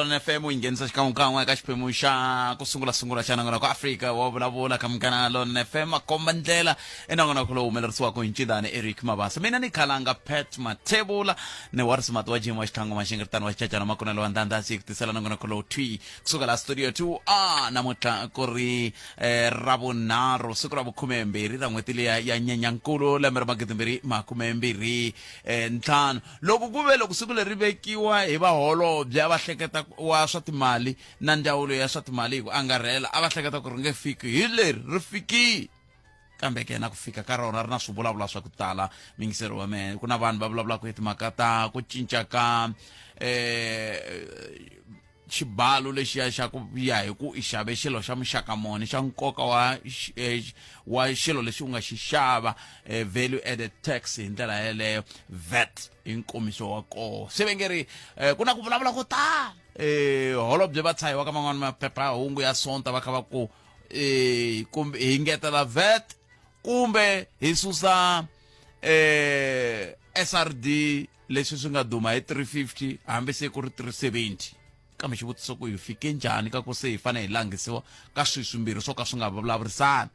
FM yi nghenisa xikan'wekan'we eka xiphemu xa ku sungula sungula xa nongonoko Afrika wa vulavula ka Munghana Lonene FM makomba ndlela i nongonoko lowu humelerisiwaka hi ncindani Eric Mabasa mina ni khalanga Pat Mathebula ni Waris Mati wa Jim wa Xitlhangu Maxingiritano wa Xichachana Makunelo wa Ndandasi ku tisela nongonoko lowu thwi kusuka la studio 2 a namuntlha ku ri eh, ravunharhu siku ra vukhumembirhi ra n'hweti liya ya Nyenyankulu lembe ra magidimbirhi makumembirhi eh, ntlhanu. Loko ku ve loko siku leri ri vekiwa hi vaholobye a va hleketa wa swa timali na ndzawulo ya swa timali hi ku angarhela a va hleketa ku ri nge fiki hi leri ri fikile kambe ke na ku fika ka rona ri na swivulavula swa ku tala mingiseri wa mehe ku na vanhu va vulavulaka hi timhaka ta ku cinca ka eh xibalo lexiya xa ku ya hi ku i xave xilo xa muxaka muni xa nkoka wa eh, wa xilo lexi u nga xi xava eh, value added tax hi ndlela yeleyo vat hi nkomiso wa koho se ve nge ri eh, ku na ku vulavula ko tala holobye va tshahiwa ka man'wana maphephahungu ya sonta va kha va ku kumbe hi ngetela vat kumbe hi susa SRD leswi swi nga duma hi 350 hambi se ku ri 370 kambe xivutiso ku hi fike njhani ka ku se hi fanele hi langisiwa ka swilo swimbirhi swo ka swi nga vulavurisani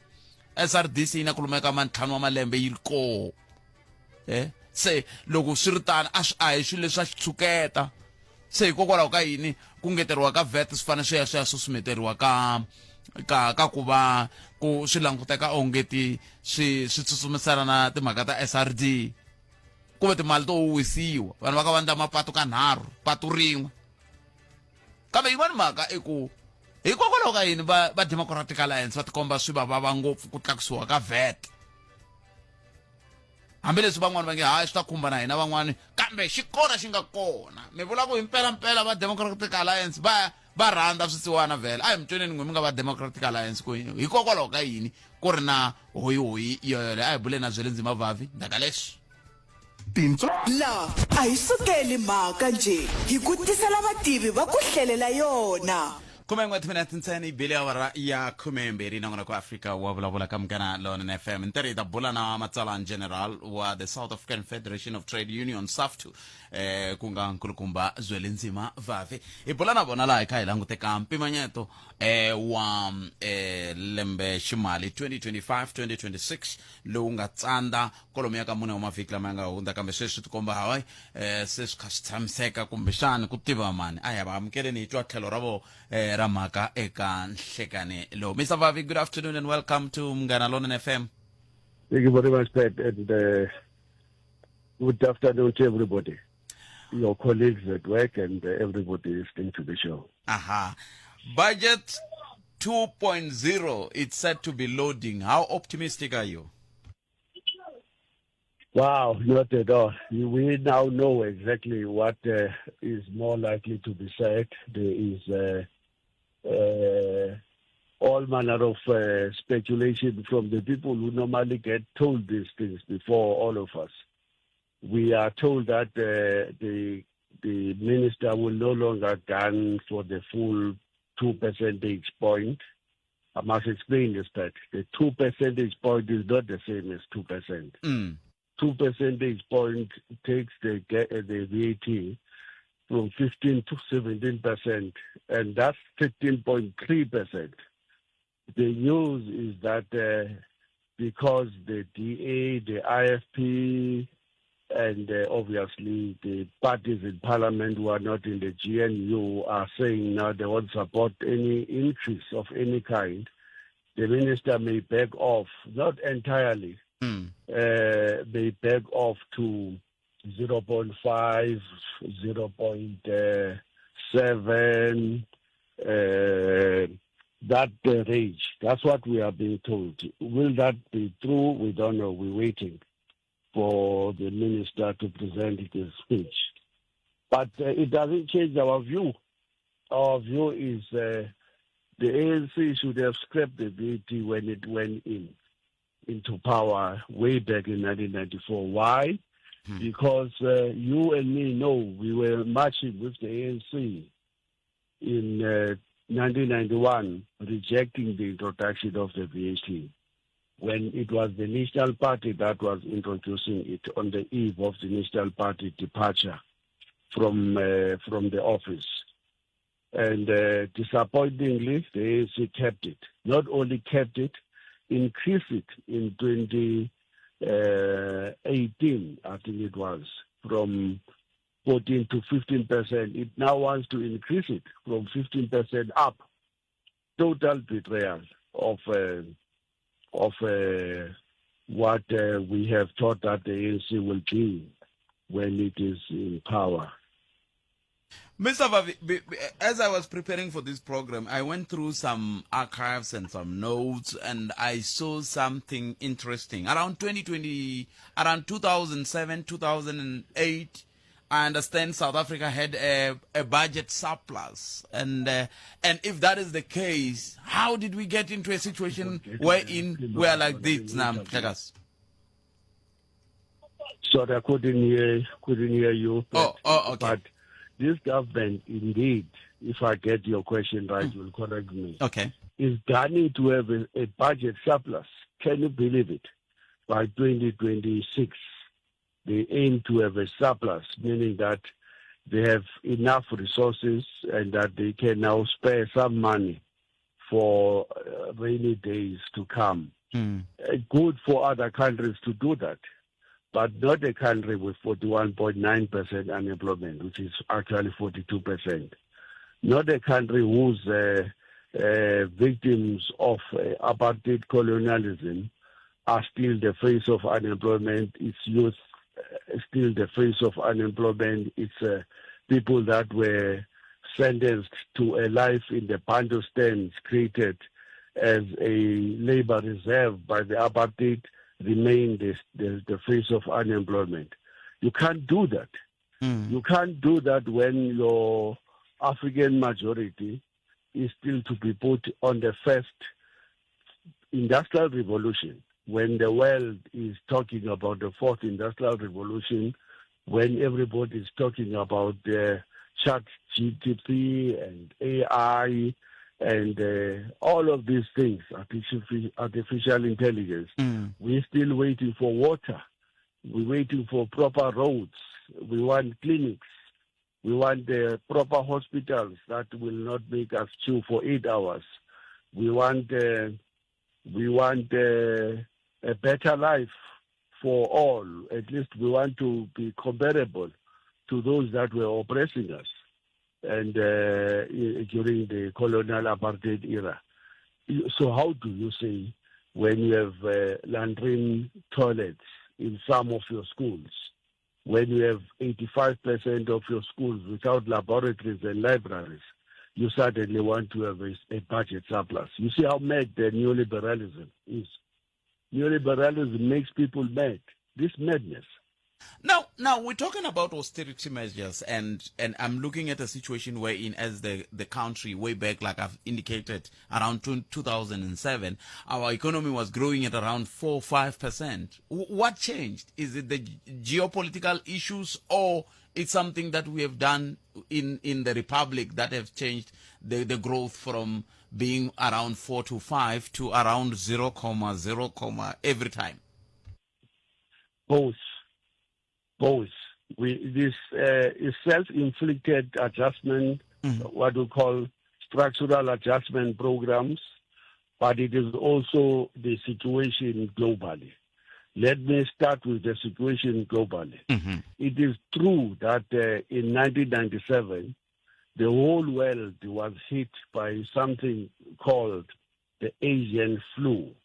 SRDC yi na ku lumeka mantlhanu wa malembe yi ri koo eh se loko swi ri tano a swi a hi swilo leswi swa xitshuketa se hikokwalaho ka yini ku ngeteriwa ka vet swi fanele swi ya swi ya susumeteriwa ka ka ka ku va ku swi languteka ongeti swi swi tsutsumisana na timhaka ta SRD ku ve timali to wisiwa vanhu va ka va ndla mapatu ka nharhu patu rin'we kambe yin'wana mhaka i ku hikokwalaho ka yini va va Democratic Alliance va tikomba swi va vava ngopfu ku tlakusiwa ka VAT hambileswi van'wana va nge hayi swi ta khumba na hina van'wana kambe xi kona xi nga kona mi vula ku hi mpelampela va Democratic Alliance va va rhandza swisiwana vhele a hi mi tweneni n'we mi nga va Democratic Alliance ku hikokwalaho ka yini ku ri na hoyihoyi yoyoleyo a hi buleni na Zwelinzima Vavi ndzhaka leswi Tintswa. La a hi sukeli mhaka njhe, hi ku tisela vativi va ku hlelela yona. Khumen'we timinete ntsena yi bile awara ya khumembirhi nongonoko wa Afrika wa vulavula ka Munghana Lonene FM. Ntirho hi ta bula na matsalani general wa the South African Federation of Trade Unions SAFTU eh ku nga nkulukumba Zwelinzima Vavi. Hi bula na vona laha hi kha hi langute ka mpimanyeto eh wa eh lembe ximali 2025 2026 lowu nga tsandza kwalomuya ka mune wa mavhiki lama ya nga hundza kambe sweswi swi tikomba hayi eh se swi kha swi tshamiseka kumbexani ku tiva mani a ya va amukeleni hi twa tlhelo ra vo eh, ra mhaka eka nhlekani lowu Mr Vavi good afternoon and welcome to Munghana Lonene FM. Thank you very much, Pat, and good afternoon to everybody, your colleagues at work and everybody listening to the show. Aha. Budget 2.0, it's said to be loading. How optimistic are you? Wow, not at all. We now know exactly what is more likely to be said. There is all manner of speculation from the people who normally get told these things before all of us. We are told that the minister will no longer gun for the full 2 percentage point. I must explain this, that the 2 percentage point is not the same as 2%. 2 percentage point takes the VAT from 15 to 17%, and that's 13.3%. The news is that because the DA, the IFP, and obviously the parties in parliament who are not in the GNU are saying now they won't support any increase of any kind, the minister may back off, not entirely, may back off to 0.5, 0.7, that range. That's what we are being told. Will that be true? We don't know. We're waiting for the minister to present his speech. But it doesn't change our view. Our view is the ANC should have scrapped the VAT when it went into power way back in 1994. Why? Because you and me know we were marching with the ANC in 1991, rejecting the introduction of the VAT, when it was the National Party that was introducing it on the eve of the National Party departure from the office. And disappointingly, the ANC kept it. Not only kept it, increased it in 2018, I think it was, from 14 to 15%. It now wants to increase it from 15% up. Total betrayal of what we have thought that the ANC will be when it is in power. Mr. Vavi, as I was preparing for this program, I went through some archives and some notes, and I saw something interesting. Around 2020, around 2007, 2008, I understand South Africa had a budget surplus. And if that is the case, how did we get into a situation wherein we are like this now, Mhlekazi? Sorry, I couldn't hear you. But, okay. But this government, indeed, if I get your question right, you'll correct me. Okay. Is gunning to have a budget surplus. Can you believe it? By 2026, they aim to have a surplus, meaning that they have enough resources and that they can now spare some money for rainy days to come. Good for other countries to do that, but not a country with 41.9% unemployment, which is actually 42%. Not a country whose victims of apartheid colonialism are still the face of unemployment. It's youth still the face of unemployment. It's people that were sentenced to a life in the Bantustans created as a labor reserve by the apartheid remain the face of unemployment. You can't do that. You can't do that when your African majority is still to be put on the first industrial revolution, when the world is talking about the fourth industrial revolution, when everybody is talking about the ChatGPT and AI and all of these things, artificial intelligence. We're still waiting for water. We're waiting for proper roads. We want clinics. We want the proper hospitals that will not make us queue for 8 hours. We want a better life for all. At least we want to be comparable to those that were oppressing us and during the colonial apartheid era. So how do you say when you have latrine toilets in some of your schools, when you have 85% of your schools without laboratories and libraries, you suddenly want to have a budget surplus? You see how mad the neoliberalism is. Neoliberalism makes people mad. This madness. Now we're talking about austerity measures, and I'm looking at a situation wherein, as the country way back, like I've indicated, around 2007, our economy was growing at around 4 or 5%. What changed? Is it the geopolitical issues, or it's something that we have done in the Republic that have changed the growth from being around 4 to 5 to around 0,0, every time? Both. Both. This is self-inflicted adjustment, what we call structural adjustment programs, but it is also the situation globally. Let me start with the situation globally. It is true that in 1997, the whole world was hit by something called the Asian flu.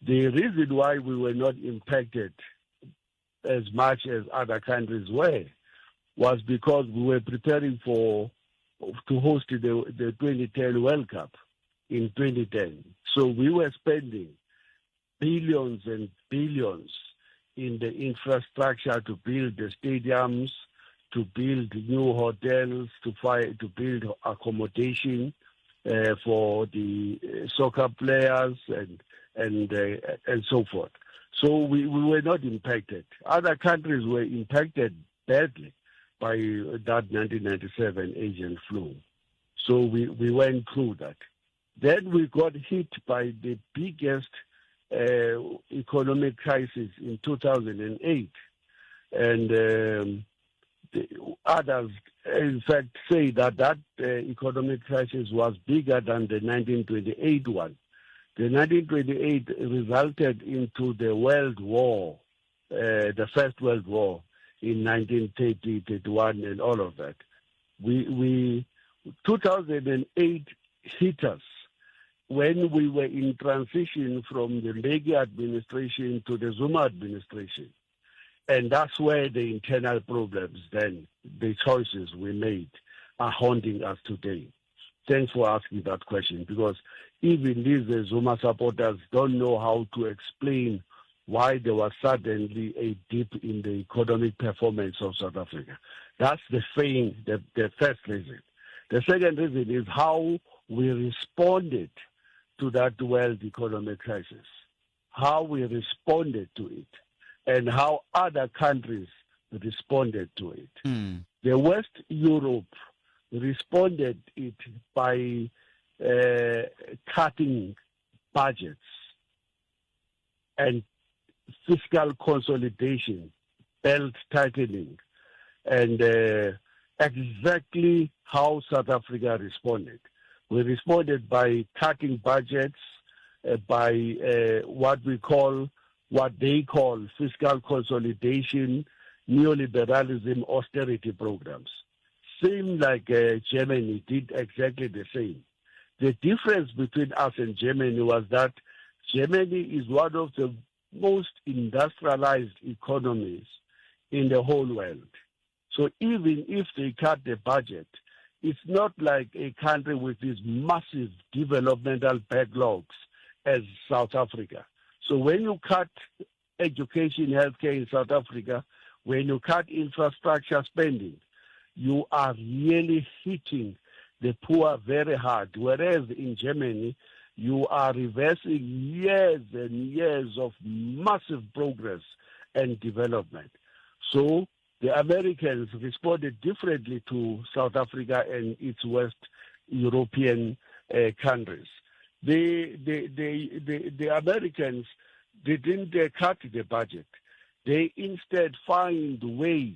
The reason why we were not impacted as much as other countries were was because we were preparing to host the 2010 World Cup in 2010. So we were spending billions and billions in the infrastructure to build the stadiums, to build new hotels, to build accommodation for the soccer players and so forth. So we were not impacted. Other countries were impacted badly by that 1997 Asian flu. So we went through that. Then we got hit by the biggest economic crisis in 2008. And the others in fact, say that that economic crisis was bigger than the 1928 one. The 1928 resulted into the World War, the First World War in 1930, 31, and all of that. We 2008 hit us when we were in transition from the Mbeki administration to the Zuma administration. And that's where the internal problems then, the choices we made, are haunting us today. Thanks for asking that question, because even these Zuma supporters don't know how to explain why there was suddenly a dip in the economic performance of South Africa. That's the thing, the first reason. The second reason is how we responded to that world economic crisis, how we responded to it, and how other countries responded to it. The West Europe responded it by cutting budgets and fiscal consolidation, belt tightening, and exactly how South Africa responded. We responded by cutting budgets, by what they call fiscal consolidation, neoliberalism, austerity programs. Same like Germany did exactly the same. The difference between us and Germany was that Germany is one of the most industrialized economies in the whole world. So even if they cut the budget, it's not like a country with these massive developmental backlogs as South Africa. So when you cut education, healthcare in South Africa, when you cut infrastructure spending, you are really hitting the poor very hard. Whereas in Germany, you are reversing years and years of massive progress and development. So the Americans responded differently to South Africa and its West European countries. The Americans didn't cut the budget. They instead find ways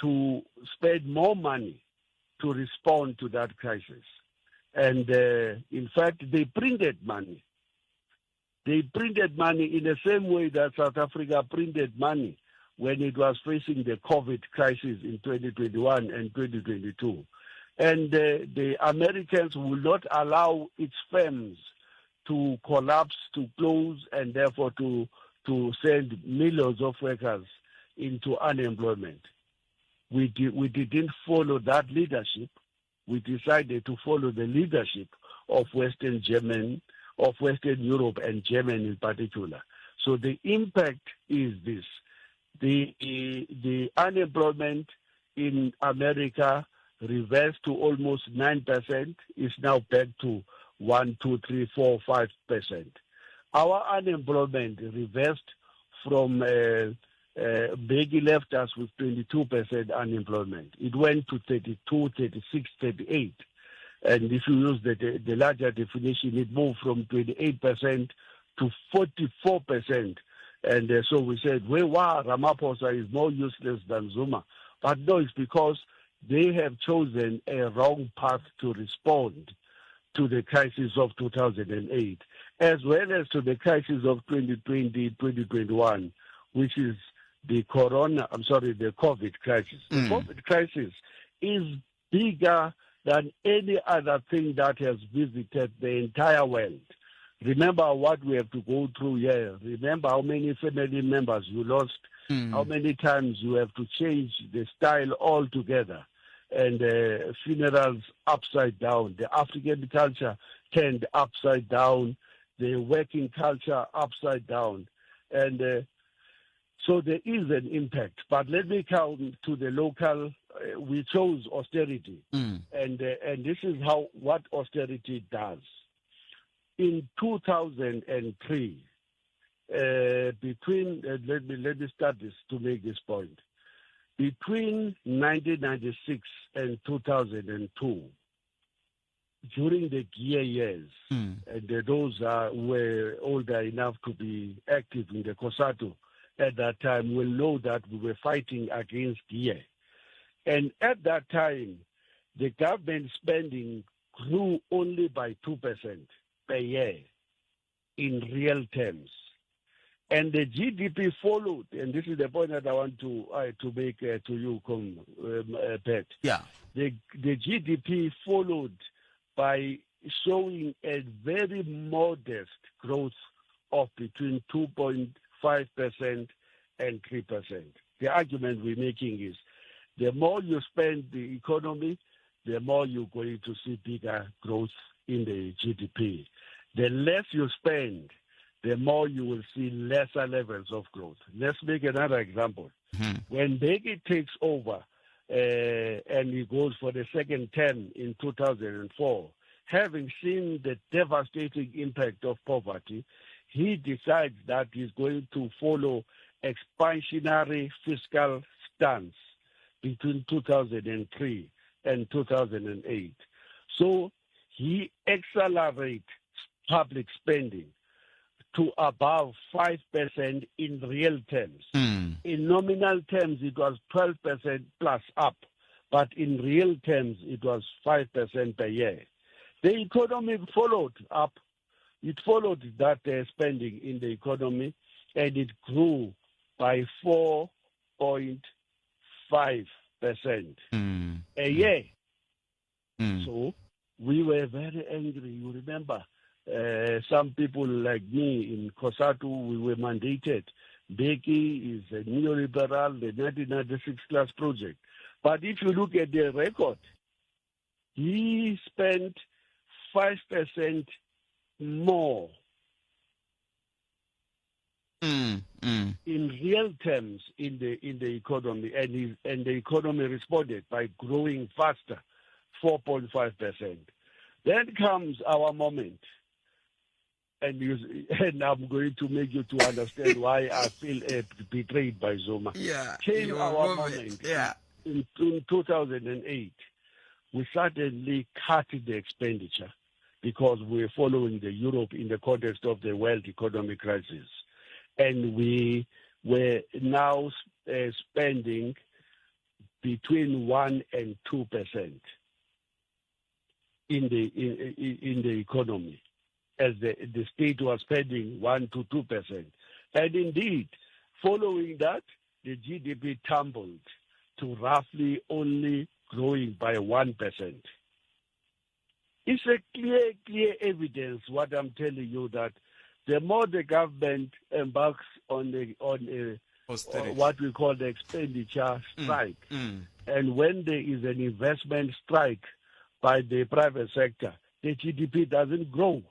to spend more money to respond to that crisis. And in fact, they printed money. They printed money in the same way that South Africa printed money when it was facing the COVID crisis in 2021 and 2022. And the Americans will not allow its firms to collapse, to close, and therefore to send millions of workers into unemployment. We didn't follow that leadership. We decided to follow the leadership of Western Europe and Germany in particular. So the impact is this. The unemployment in America reversed to almost 9%, is now back to 1, 2, 3, 4, 5%. Our unemployment reversed from Mbeki left us with 22% unemployment. It went to 32, 36, 38. And if you use the larger definition, it moved from 28% to 44%. And so we said, well, wow, Ramaphosa is more useless than Zuma. But no, it's because they have chosen a wrong path to respond to the crisis of 2008, as well as to the crisis of 2020, 2021, which is the COVID crisis. The COVID crisis is bigger than any other thing that has visited the entire world. Remember what we have to go through here. Remember how many family members you lost, how many times you have to change the style altogether, and funerals upside down. The African culture turned upside down, the working culture upside down. And so there is an impact. But let me come to the local. We chose austerity, and this is what austerity does. In 2003, let me start this to make this point. Between 1996 and 2002, during the GEAR years, and those were older enough to be active in the COSATU at that time will know that we were fighting against GEAR. And at that time, the government spending grew only by 2% per year in real terms. And the GDP followed, and this is the point that I want to make to you, Pat. Yeah. The GDP followed by showing a very modest growth of between 2.5% and 3%. The argument we're making is the more you spend the economy, the more you're going to see bigger growth in the GDP. The less you spend, the more you will see lesser levels of growth. Let's make another example. Mm-hmm. When Mbeki takes over and he goes for the second term in 2004, having seen the devastating impact of poverty, he decides that he's going to follow expansionary fiscal stance between 2003 and 2008. So he accelerates public spending to above 5% in real terms. Mm. In nominal terms, it was 12% plus up, but in real terms, it was 5% per year. The economy followed up. It followed that spending in the economy, and it grew by 4.5% a year. Mm. So we were very angry. You remember, some people like me in COSATU, we were mandated. Mbeki is a neoliberal, the 1996 class project. But if you look at the record, he spent 5% more in real terms in the economy, and the economy responded by growing faster, 4.5%. Then comes our moment, and I'm going to make you to understand why I feel betrayed by Zuma. Yeah, came our moment. Yeah. In 2008, we suddenly cut the expenditure because we were following the Europe in the context of the world economic crisis. And we were now spending between 1 and 2% in the economy, as the state was spending 1 to 2%. And indeed, following that, the GDP tumbled to roughly only growing by 1%. It's a clear, clear evidence what I'm telling you, that the more the government embarks on what we call the expenditure strike, and when there is an investment strike by the private sector, the GDP doesn't grow.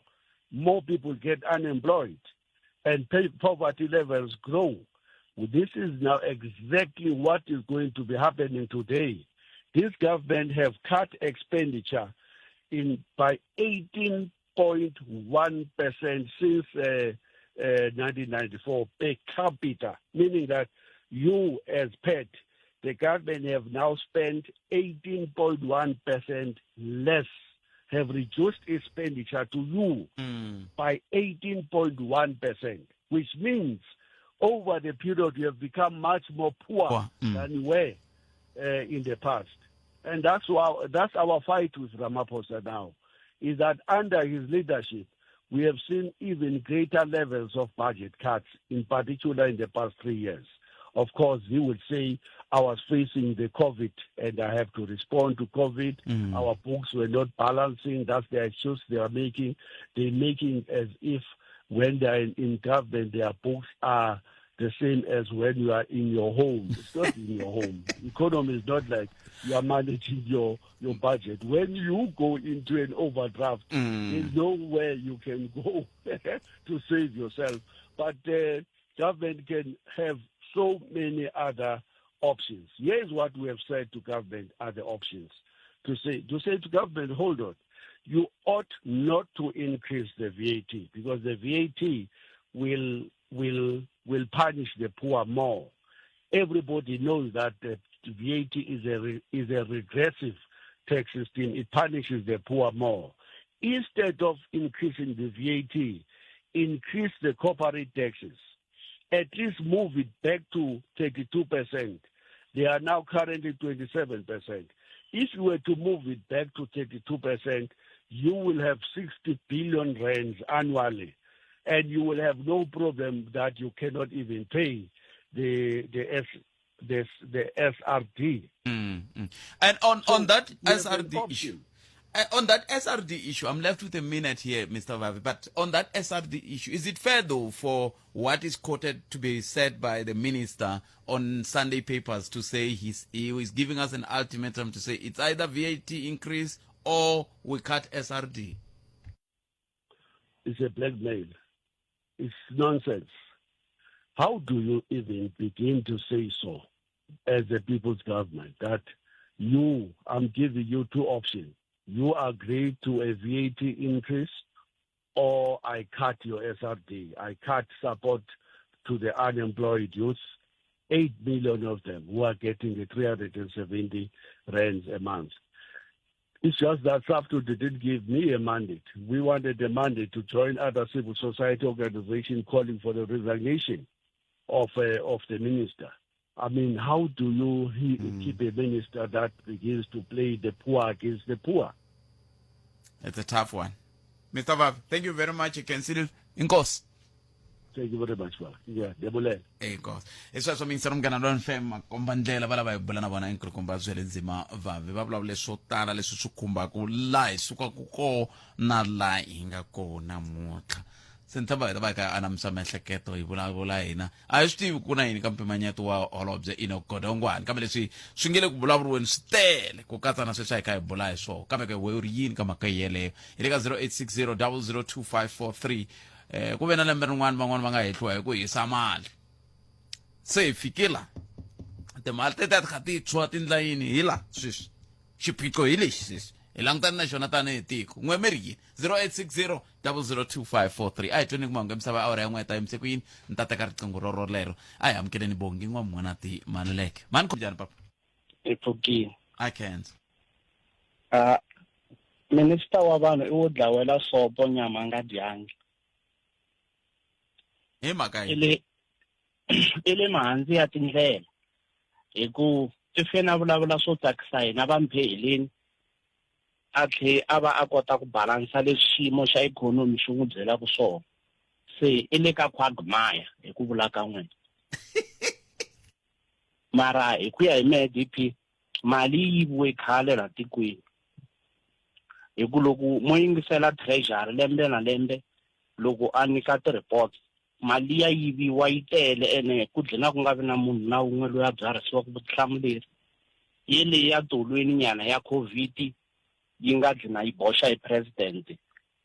More people get unemployed, and poverty levels grow. This is now exactly what is going to be happening today. This government have cut expenditure by 18.1% since 1994 per capita, meaning that you as PET, the government have now spent 18.1% less, have reduced expenditure to you by 18.1%, which means over the period you have become much more poor than you were in the past. And that's our fight with Ramaphosa now, is that under his leadership, we have seen even greater levels of budget cuts, in particular in the past 3 years. Of course, he would say, I was facing the COVID and I have to respond to COVID. Our books were not balancing. That's the excuse they are making. They're making as if when they are in government, their books are the same as when you are in your home. It's not in your home. Economy is not like you are managing your budget. When you go into an overdraft, there's nowhere you can go to save yourself. But the government can have so many other options. Here's what we have said to government are the options. To say to government, hold on, you ought not to increase the VAT, because the VAT will punish the poor more. Everybody knows that the VAT is a regressive tax system. It punishes the poor more. Instead of increasing the VAT, increase the corporate taxes. At least move it back to 32%. They are now currently 27%. If you were to move it back to 32%, you will have 60 billion rands annually, and you will have no problem that you cannot even pay the SRD. And on, So on that we have an SRD option. issue, on that SRD issue, I'm left with a minute here, Mr. Vavi, but on that SRD issue, is it fair though for what is quoted to be said by the minister on Sunday papers to say he is giving us an ultimatum to say it's either VAT increase or we cut SRD? It's a blackmail. It's nonsense. How do you even begin to say so as a people's government that I'm giving you two options. You agree to a VAT increase or I cut your SRD. I cut support to the unemployed youth, 8 million of them who are getting the 370 rands a month. It's just that SAFTU didn't give me a mandate. We wanted a mandate to join other civil society organizations calling for the resignation of the minister. How do you keep a minister that begins to play the poor against the poor? It's a tough one. Mr. Vavi, thank you very much. You can see it. Inkosi. Thank you very much, Baba. Yeah, Debole. Hey, God. Hi sweswo mingisero munghana lwa FM makomba ndlela va lava hi bula na vona enkulukumba Zwelinzima Vavi va vulavule swo tala leswi swi khumbaka laha hi sukaka kona na laha hi nga kona namuntlha. Se ni tshemba hi ta va hi kha hi anamisa miehleketo hi vulavula hina a hi swi tivi ku na yini ka mpimanyeto wa holobye Enoch Godongwana, kambe leswi swi nge le ku vulavuriweni swi tele ku katsa na sweswi a hi kha hi bula hi swona. Kambe ke we u ri yini ka mhaka yeleyo? Hi le ka zero eight six zero double zero two five four three. Ku ve na lembe rin'wana van'wana va nga hehliwa hi ku hisa mali, se hi fike la timali tetiya ti kha ti tshwa tindlayini hi la sweswi. Xiphiqo hi lexi sweswi hi langutane na xona tanihi tiko. N'we mi ri yini? Zero eight six zero double zero two five four three. A hi tweni ku mahungu ya misava awara ya n'we ta yimise ku yini. Ni ta teka riqingho ro rolero. A hi amukeleni Bongi N'wamun'wanati Maluleke. Mhani njhani papa? Hi pfukile. I can't. Minister wa vanhu i wo dlawela sopo nyama a nga dyangi. Hi mhaka yini? I le mahandzi ya tindlela. Hi ku i fane a vulavula swo tsakisa hina va mpheheleni, a tlhe a va a kota ku balansa leswi xiyimo xa ikhonomi xi n'wi byelaka swona. Se i le ka quagmire hi ku vula ka n'wina. Mara hi ku ya hi mehe DP, mali yi yiviwe khale la tikweni. Hi ku loko mo yingisela treasury lembe na lembe loko a nyika ti-reports, mali ya yiviwa yi tele ene ku dlina ku nga vi na munhu na wun'we loyi a byarhisiwaka vutihlamuleri. Yeleyi ya tolweni nyana ya COVID yi nga dlina yi boxa hi president,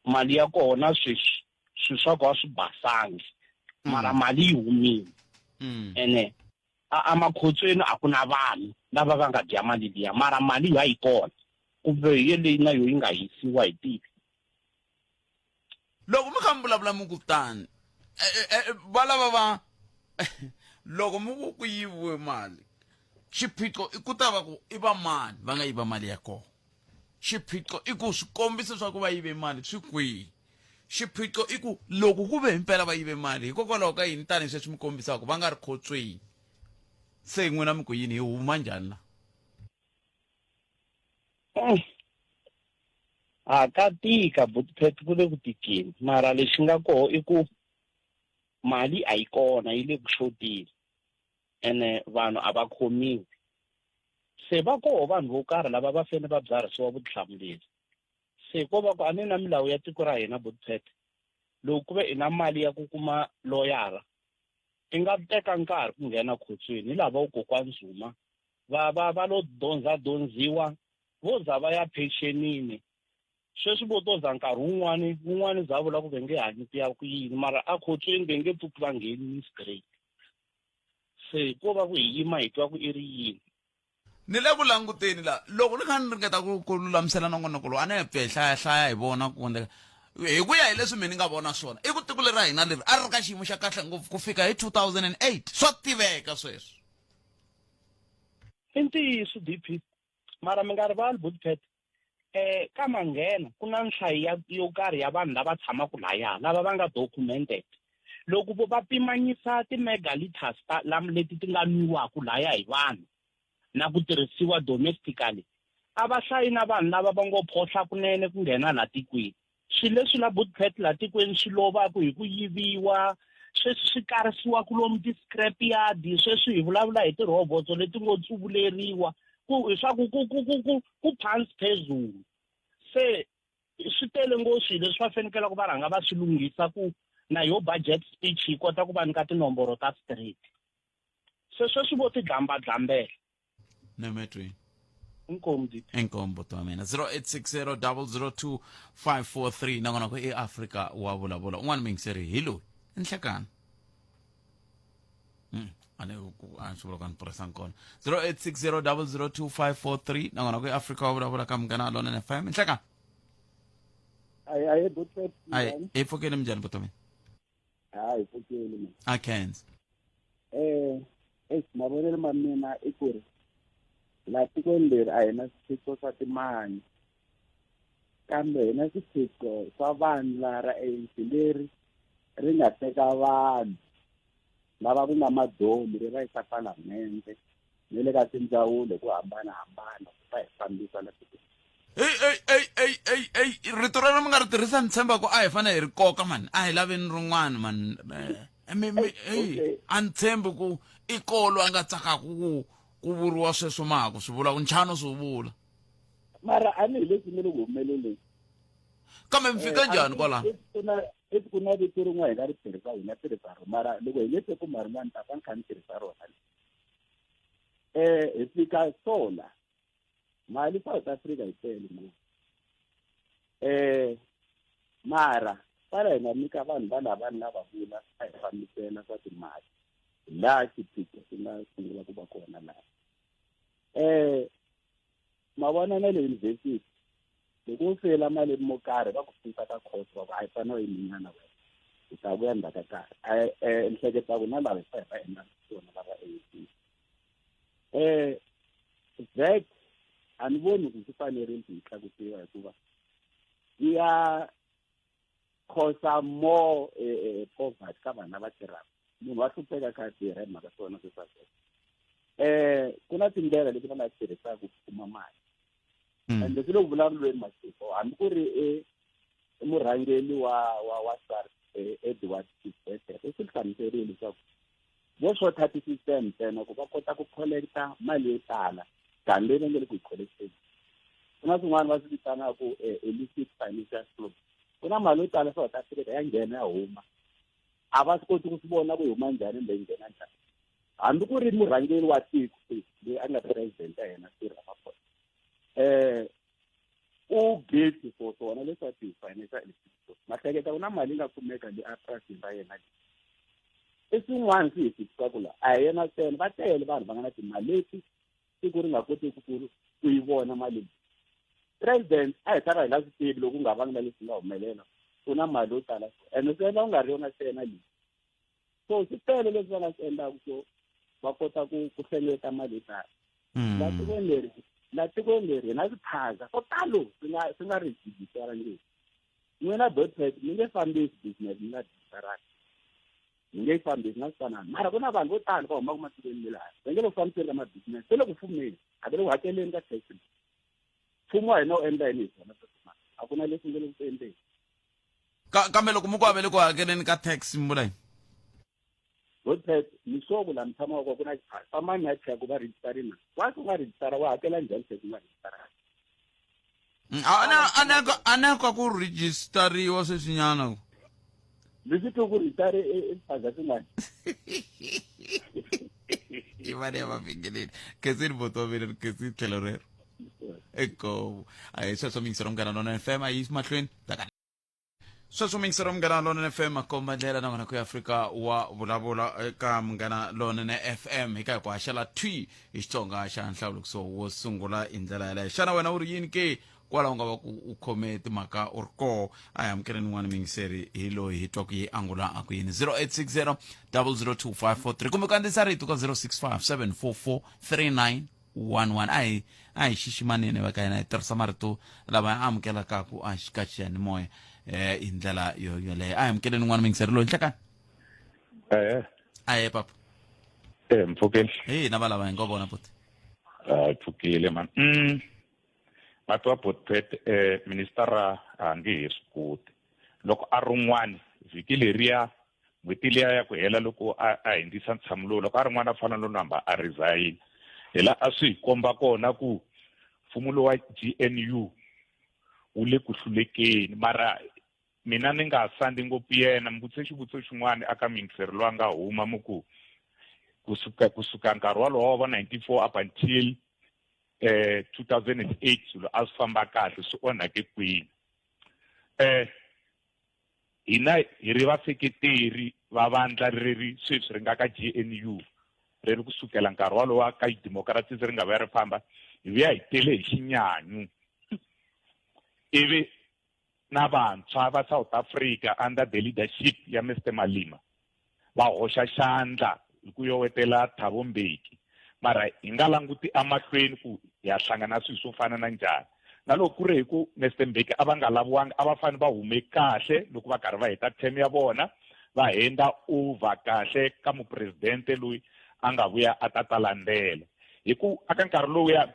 mali ya kona sweswi swilo swa ku a swi basangi, mara mali yi humile. Ene a makhotsweni a ku na vanhu lava va nga dya mali liya, mara mali ya yi kona, kumbe yeleyi na yo yi nga hisiwa hi tivi. Loko mi kha mi vulavula mi ku tani, va lava va loko mi ku ku yiviwe mali, xiphiqo i ku ta va ku i va mani va nga yiva mali ya kona. Xiphiqo i ku swikombiso swa ku va yive mali swi kwihi. Xiphiqo i ku loko ku ve himpela va yive mali, hikokwalaho ka yini tanihi sweswi mi kombisaka va nga ri khotsweni? Se n'wina mi ku yini, hi huma njhani la? A ka tika Butpet, ku le ku tikeni, mara lexi nga koho i ku mali a yi kona, yi le ku xoteni, ene vanhu a va khomiwi. Se va koho vanhu vo karhi lava va fanele va byarhisiwa vutihlamuleri. Se ko va ku a ni na milawu ya tiko ra hina Butpet, loko ku ve i na mali ya ku kuma loyara, i nga teka nkarhi ku nghena khotsweni. Hi lava kokwana Zuma va lo dyondzadondziwa, vo za va ya pensionini. Sweswi vo to za nkarhi wun'wani, wun'wani za vula ku ve nge hanyi ku ya ku yini, mara a khotsweni ve nge pfuki va ngheni straight. Se ko va ku hi yima hi twa ku i ri yini. Ni le ku languteni la, loko ni kha ni ringeta ku lulamisela nongonoko lowu, a ni pfe hi hlaya hlaya hi vona ku endleka. Hi ku ya hi leswi mina ni nga vona swona, i ku tiko leri ra hina leri a ri ri ka xiyimo xa kahle ngopfu ku fika hi 2008. Swa tiveka sweswo. I ntiyiso DP, mara mi nga rivali Butpet, ka manghena ku na nhlayo yo karhi ya vanhu lava tshamaka laya, lava va nga documented. Loko vo va pimanyisa ti-megaliters ta lam leti ti nga nwiwaka laya hi vanhu, na ku tirhisiwa domestically a va hlayi na vanhu lava va ngo phohla kunene ku nghena laha tikweni swilo leswi la bootpet laha tikweni swi lovaku hi ku yiviwa sweswi swi karisiwa ku lomu ti-scrap yard sweswi hi vulavula hi tirhobotso leti ngo tsuvuleriwa ku hi swa ku ku ku ku ku ku phansi phezulu se swi tele ngopfu swilo leswi va fanekele ku va rhanga va swi lunghisa ku na yo budget speech yi kota ku va nyika tinomboro ta straight se sweswi vo ti dlambadlambela nemetweni inkomu dip inkomu buti wa mina 0860 002 543 nakona ku eafrika wa vulavula un'wana muyingiseri hi loyi i nhlekani a ni ku a swi vula ku a ni purhisanga kona 0860 002 543 nakona ku eafrika wa vulavula ka munghana lonene fm nhlekani ayi ayi buti ayi hi pfukeni minjhani buti wa mina hayi pfukeli mina a khensa eh eish mavonelo ma mina i ku ri laha tikweni leri a hi na swiphiqo swa timali kambe hi na swiphiqo swa vandla ra ANC leri ri nga teka vanhu lava ku nga madomu ri va yisa palamende ni le ka tindzawulo hi ku hambanahambana ku va hi fambisa la tikweni Ey ey ey ey ey ey rito rero mi nga ri tirhisa ni tshemba ku a hi fanele hi ri koka mani a hi laveni rin'wana mani Eh, mi mi ey okay. a ni tshembi ku i kolo a nga tsakaku ku ku vuriwa sweswo ma ha ku swi vula ku nchano swi vula mara a ni hi leswi mi le ku humeleleni kambe mi fika njhani kwalano If ku na if ku na vito rin'wana hi nga ri tirhisa hi nga tirhisa rona mara loko hi nge se kuma rin'wana ta va ni kha ni tirhisa rona eh hi fika sola mali South Africa yi tele ngopfu eh mara fana hi nga nyika vanhu va lava ni nga va vula a hi fambisela swa timali laha xiphiqo xi nga sungula ku va kona laha eh ma vona na le university loko u fela mali mo karhi va ku susa ka course va ku a yi fanele u yiminyana wena u ta vuya ndzhaku ka nkarhi a ni hleketa ku na lava hi fa hi va endla swona lava ANC eh VAT a ni voni ku swi fanerile ku yi tlakusiwa hikuva yi ya cause more eh, eh, poverty ka vanhu lava tirhaka munhu wa hlupheka kha a tirha hi mhaka swona sweswa sweswo eh ku na tindlela leti va nga ti tirhisaka ku kuma mali ende swi le ku vulavulweni masiku hambi ku ri e murhangeri wa wa wa SARS Edward Kitzberger u swi hlamuserile leswaku vo xotha ti-system ntsena ku va kota ku collecta mali yo tala than leyi va nge le ku yi collecteni ku na swin'wana va swi vitanaka illicit financial flow ku na mali yo tala South Africa ya nghena ya huma a va swi koti ku swi vona ku yi huma njhani kumbe yi nghena njhani hambi ku ri murhangeri wa tiko loyi a nga president ya hina Cyril Ramaphosa eh u guilty for swona leswa ti-financial institution ma hleketa ku na mali yi nga kumeka le epurasini ra yena i swin'wana swi hi fikisaka la a hi yena ntsena va tele vanhu va nga na timali leti tiko ri nga kotiki ku ku yi vona mali leyi president a hi ta va hi nga swi tivi loko ku nga vangi na leswi nga humelela u na mali yo tala so ene swi endla ku nga ri yona ntsena leyi so swi tele leswi va nga swi endlaka so va kota ku ku hlengeleta mali yo tala la tikweni leri la tikweni leri hi na swiphaza swo talo swi nga swi nga rejistarangiki n'wina dotpet mi nge fambisi business mi nga rejistarangi mi nge yi fambisi na switanani mara ku na vanhu vo tala va humaka matikweni me le handle va nge le ku fambiseni ka ma-business se le ku fumeni a va le ku hakeleni ka tax mfumo wa hina wu endla yini hi swona sweswo a ku na leswi nge le ku endleni kambe loko mi ku avele ku hakeleni ka tax mi vula yini Godfred ni sure ku laha mi tshamaka kona ku na xiphaza fambani ya cheka ku va rejistari na wa ku nga rejistara wa hakela njhani se ku nga rejistara A na ka ku rejistariwa sweswinyana ku leswi twe ku rejistari i xiphaza xin'wana i mali ya mavhengeleni khenseni buti wa mina ni khensini tlhelo rero inkomu a hi sweswo miyingiselo munghana lona fm a yi mahlweni sweswo miyingiselo munghana lonene fm makomba ndlela nakona ku ya afrika wa vulavula eka munghana lonene fm hi ka hi ku haxela thwi hi xitsonga xa nhlawulikiso wo sungula hi ndlela yaleyo xana wena u ri yini ke kwalaho nga va ku u khome timhaka u ri koho a hi amukeleni n'wana miyingiseri hi loyi hi twa ku yi angula a ku yini 0860 002543 kumbe ku andzisa rito ka 065 744 39 11 a hi a hi xiximaneni va ka hina hi tirhisa marito lava ya amukelakaku a ka xiyanimoya eh hi ndlela yo yoleyo a hi amukeleni n'wana muyingiseri loyi nhlekani eh ahe papa eh mpfukeni hi hina valava hi ngo vona buti Hi pfukile mani. Mati wa Botpet minister a nge he swi koti. Loko a ri un'wana vhiki leriya n'hweti liya ya ku hela loko a hindzisa ntshamo lowu loko a ri n'wana a fana no namba a resign. Hi la a swi hi komba kona ku mfumo lowa GNU wu le ku hlulekeni mara mina ni nga sandi ngopfu yena mi vutise xivutiso xin'wana aka muyingiseri loyi a nga huma mi ku kusuka kusuka nkarhi wolowo wa 94 up until 2008 swilo a swi famba kahle swi onhake kwini. Hina hi ri vaseketeri va vandla leri sweswi ri nga ka GNU ri ri kusukela nkarhi wolowo ka democracy ri nga vuya ri famba hi vuya hi tele hi xinyanyu ivi na vantshwa va South Africa under the leadership ya Mr Malema va hoxa xandla hi ku yowetela Thabo Mbeki mara hi nga languti emahlweni ku hi ya hlangana swilo swo fana na njhani na loko ku ri hi ku Mr Mbeki a va nga laviwanga a va fanele va hume kahle loko va karhi va heta term ya vona va henda over kahle ka mupresidente loyi a nga vuya a ta ta landzela hi ku aka nkarhi lowuya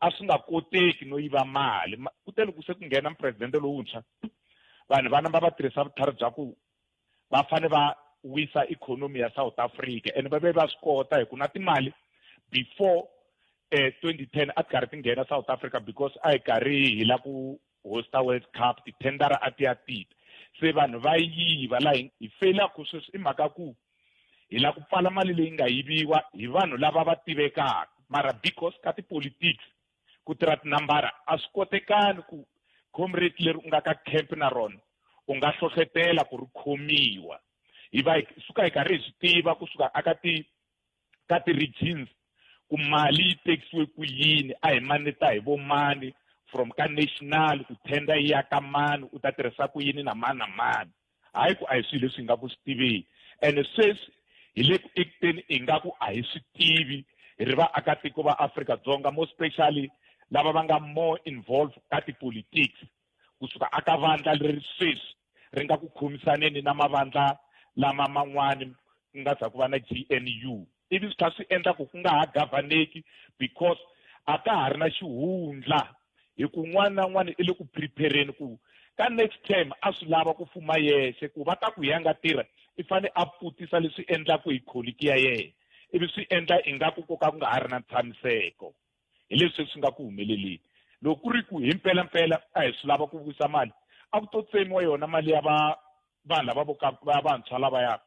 a swi nga koteki no yiva mali ku te loko se ku nghena mupresidente lowuntshwa vanhu va namba va tirhisa vutlhari bya ku va fane va wisa ikhonomi ya South Africa and va ve va swi kota hi ku na timali before 2010 a ti karhi ti nghena South Africa because a hi karhi hi la ku hosta World Cup titendara a ti ya tita se vanhu va yiva laha hi feyilaka sweswi i mhaka ku hi la ku pfala mali leyi nga yiviwa hi vanhu lava va tivekaka mara because ka tipolitics ku tirha tinambara a swi kotekani ku comrade leri u nga ka camp na rona u nga hlohletela ku ri khomiwa hi va suka hi karhi hi swi tiva kusuka aka ti ka ti-regions ku mali yi tekisiwe ku yini a hi maneta hi vo mani from ka national ku tender yi ya ka mani u ta tirhisa ku yini na mani na mani hayi ku a hi swilo leswi hi nga ku swi tiveki ene sweswi hi le ku ekuteni ingaku a hi swi tivi hi ri vaakatiko va Afrika-Dzonga more especially lava va nga more involved ka tipolitics kusuka aka vandla leri sweswi ri nga ku khomisaneni na mavandla lama man'wani ku nga za ku va na GNU ivi swi tlhela swi endla ku ku nga ha gavaneki because a ka ha ri na xihundla hi ku n'wana na n'wana i le ku prepareni ku ka next term a swi lava ku fuma yexe ku va ta ku ya nga tirha i fane a pfutisa leswi endlaku hi kholiki ya yena ivi swi endla ingaku ko ka ku nga ha ri na ntshamiseko hi leswi swi nga ku humeleleni loko ku ri ku hi mpelampela a hi swi lava ku vuyisa mali a ku to tsemiwa yona mali ya va vanhu lava vo ka va vantshwa lavaya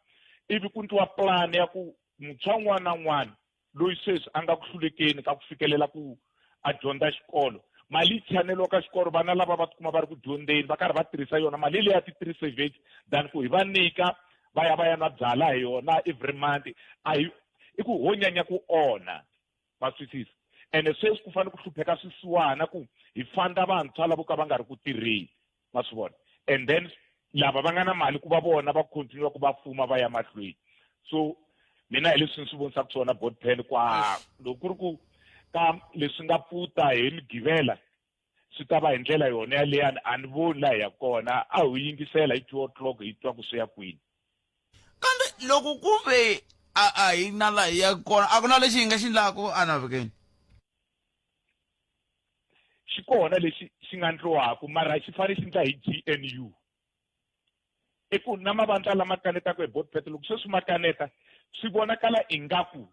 ivi ku ndliwa plan ya ku muntshwa un'wana na un'wana loyi sweswi a nga ku hlulekeni ka ku fikelela ku a dyondza xikolo mali yi chaneliwa ka xikolo vana lava va tikuma va ri ku dyondzeni va karhi va tirhisa yona mali leyi ya ti-three seventy than ku hi va nyika va ya va ya nwa byala hi yona every month a hi i ku ho nyanya ku onha va twisisa ene sweswi ku fanele ku hlupheka swisiwana ku hi fanda vantshwa lavo ka va nga ri ku tirheni ma swi vona and then lava va nga na mali ku va vona va continue ku va fuma va ya mahlweni so mina hi leswi ni swi vonisaka swona board pen kwa loko ku ri ku ka leswi nga pfuta hi mugivela swi ta va hi ndlela yona yaleyani a ni voni laha hi ya kona a ho yingisela hi 2 o'clock hi twa ku swi ya kwini. Kambe loko ku ve a a hi na laha hi yaka kona a ku na lexi hi nga xi ndlaku anavhekeni. Xi kona lexi xi nga ndliwaka mara xi fanele xi ndla hi GNU. I ku na mavandla lama kanetaka hi board pet loko sweswi ma kaneta swi vonakala ingaku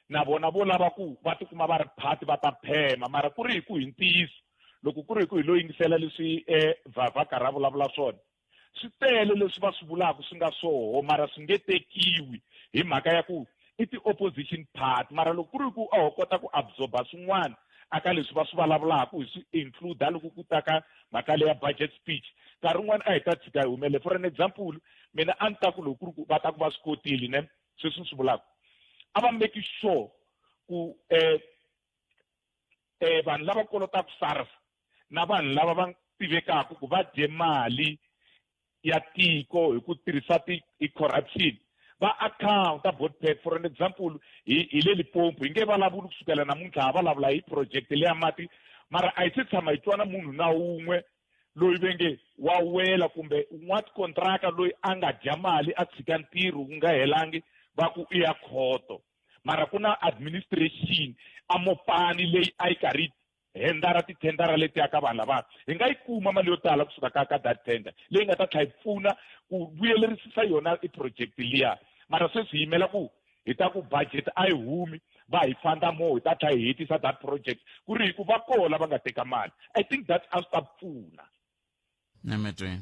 na vona vo lava ku va tikuma va ri phati va ta phema mara ku ri hi ku hi ntiyiso loko ku ri hi ku hi lo yingisela leswi Vava karhi a vulavula swona swi tele leswi va swi vulaka swi nga swoho mara swi nge tekiwi hi mhaka ya ku i ti-opposition party mara loko ku ri ku a ho kota ku absorba swin'wana aka leswi va swi vulavulaka hi swi include loko ku ta ka mhaka leya budget speech nkarhi wun'wana a hi ta tshika hi humele for an example mina a ni ta ku loko ku ri ku va ta ku va swi kotile ne sweswi ni swi vulaka a va make sure ku vanhu lava kolotaka SARS na vanhu lava va tivekaka ku va dye mali ya tiko hi ku tirhisa ti corruption va accounta board pack for an example hi le Limpopo hi nge vulavuli kusukela namuntlha ha vulavula hi project leya mati mara a hi se tshama hi twa na munhu na wun'we loyi ve nge wa wela kumbe n'watikontraka loyi a nga dya mali a tshika ntirho wu nga helangi va ku i ya khoto. Mara ku na administration a Mopani leyi a yi karhi yi hendara tithendara letiya ka vanhu lava. Hi nga yi kuma mali yo tala kusuka ka ka that tender leyi nga ta tlhela yi pfuna ku vuyelerisisa yona i project liya. Mara sweswi hi yimela ku hi ta ku budget a yi humi va hi fanda more hi ta tlhela hi hetisa that project ku ri hi ku va koho lava nga teka mali. I think that a swi ta pfuna. Nemetweni.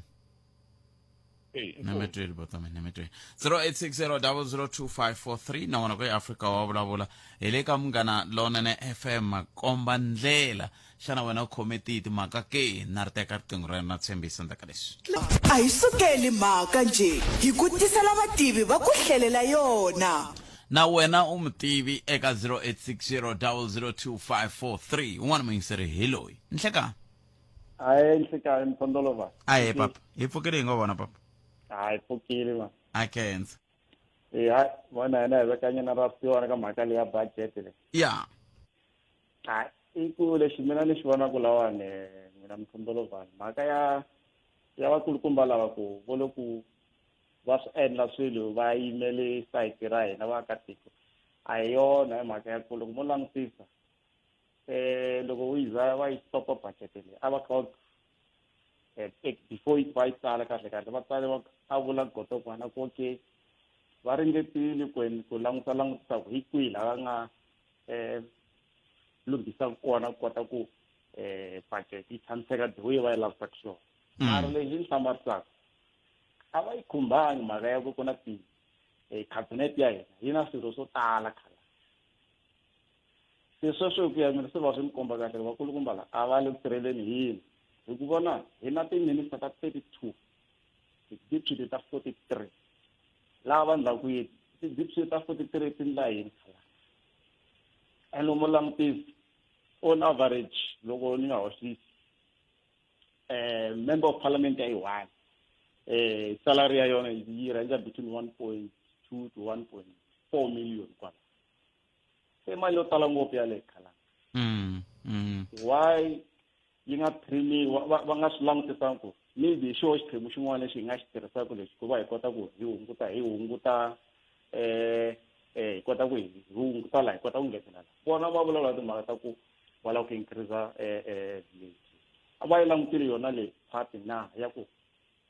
Hey, inkomu. Nemetweni botame nemetweni. 0860002543 na wona ku eAfrika wa vulavula hi le ka Munghana Lonene FM komba ndlela. Xana wena u khome tihi timhaka ke? Na ri teka riqingho ra na tshembisa ndzhaku ka leswi. A hi sukeli mhaka njhe hi ku tisela vativi va ku hlelela yona. Na wena u mutivi eka 0860002543. Un'wana muyingiseri hi loyi. Nhlekani. Hayi nhlekani mphondolova. Ahe papa, hi pfukile hi ngo vona papa. Hayi pfukile ma. A khensa. Eh hayi vona hina hi vekanyana ra siwana ka mhaka leya budget leyi. Ya. Hayi i ku lexi mina ni xi vonaka lawani n'wina mphondolovhani mhaka ya ya vakulukumba lava ku vo le ku va swi endla swilo va yimele sayiti ra hina vaakatiko a hi yona hi mhaka ya ku loko mo langutisa eh loko u yi za va yi stopa budget leyi a va kha va eh, eh, before va yi tsala kahle kahle va tsale va a vula gotokwana ku okay va ringetile ku ku languta langutisa ku hi kwihi laha va nga eh lunghisaka kona ku kota ku eh budget yi tshamiseka the way va yi lavisaka xiswona mara lexi ni hlamarisaka a va yi khumbangi mhaka ya ku ku na ti eh, cabinet ya hina yi na swirho swo tala khala Se sweswo hi ku ya mina se va swi ni komba kahle vakulukumba la a va le ku tirheleni hi hina hi ku vona hi na ti-minister ta 32 ti-deputy ta 43 laha va ndlaku yini ti-deputy ta 43 ti ndla yini khala and mo langutisa on average loko ni nga hoxisi eh member of parliament ya yi one eh salary ya yona yi range between 1.2 to 1.4 million kwala se mali yo tala ngopfu yaleyo khalanga mm, mm. why yi nga trimiwa va, va nga swi langutisangi ku maybe hi xoho xiphemu xin'wana lexi hi nga xi tirhisaka lexi ku va hi kota ku hi hunguta hi hunguta eh eh hi kota ku hi hunguta laha hi kota ku ngetela laha vona va vulavula timhaka ta ku va lava ku increase eh eh VAT a va yi langutile yona leyi party na ya ku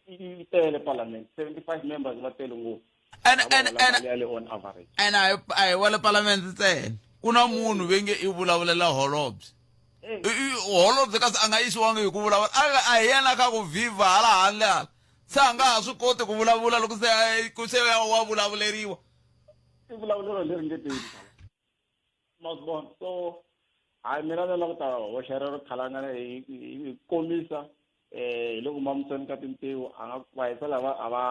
yi tele parliament 75 members va tele ngopfu and and and ya le on average and a hi wa le parliament ntsena ku na munhu ve nge i vulavulela holobye holobye kasi a nga yisiwangi hi ku vulavula a hi yena kha ku vhivha hala handle hala se a nga ha swi koti ku vulavula loko se ku se wa vulavuleriwa i vulavulelo leri nge teki ma swi vona so hayi mina ni lava ku ta hoxa rero khalangana hi hi komisa eh hi loko mamiseni ka tintiho a nga va hisa lava a va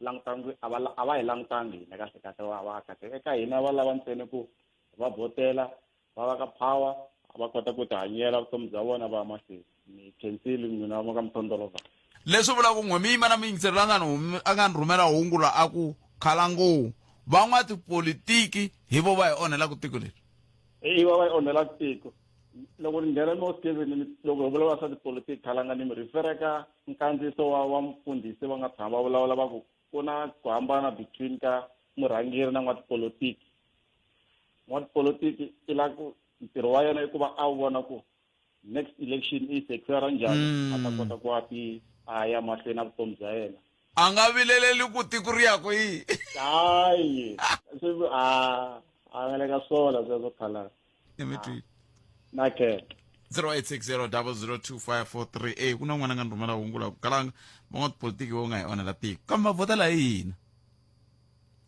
langutangi a va a va hi langutangi hina kahle kahle va va kahle eka hina va lava ntsena ku va botela va va ka power va kota ku tihanyela vutomi bya vona va ya mahlweni ni khensile n'wina va ka mthondolova Leswi vulaka ku n'we mi yima na muyingiseri la nga ni a nga ni rhumela hungu la a ku khalangowu van'watipolitiki hi vo va hi onhelaka tiko leri. Hi va va hi onhelaka tiko. Loko ni nghena emosqueni loko hi vulavula swa tipolitiki khalanga ni mi refer ka nkandziyiso wa wa mufundhisi va nga tshama va vulavula va ku ku na ku hambana between ka murhangeri na n'watipolitiki. N'watipolitiki i la ku ntirho wa yena i ku va a vona ku next election i secure njhani a ta kota ku a ti a ya mahlweni na vutomi bya yena a nga vileleli ku tiko ri ya kwihi hayi swi a a nga le ka swona sweswo khalanga emitwini na khe 0860002543 e ku na n'wana nga ni rhumela hungu la ku kalanga van'watipolitiki vo nga hi onhela tiko kambe va vhotela hi hina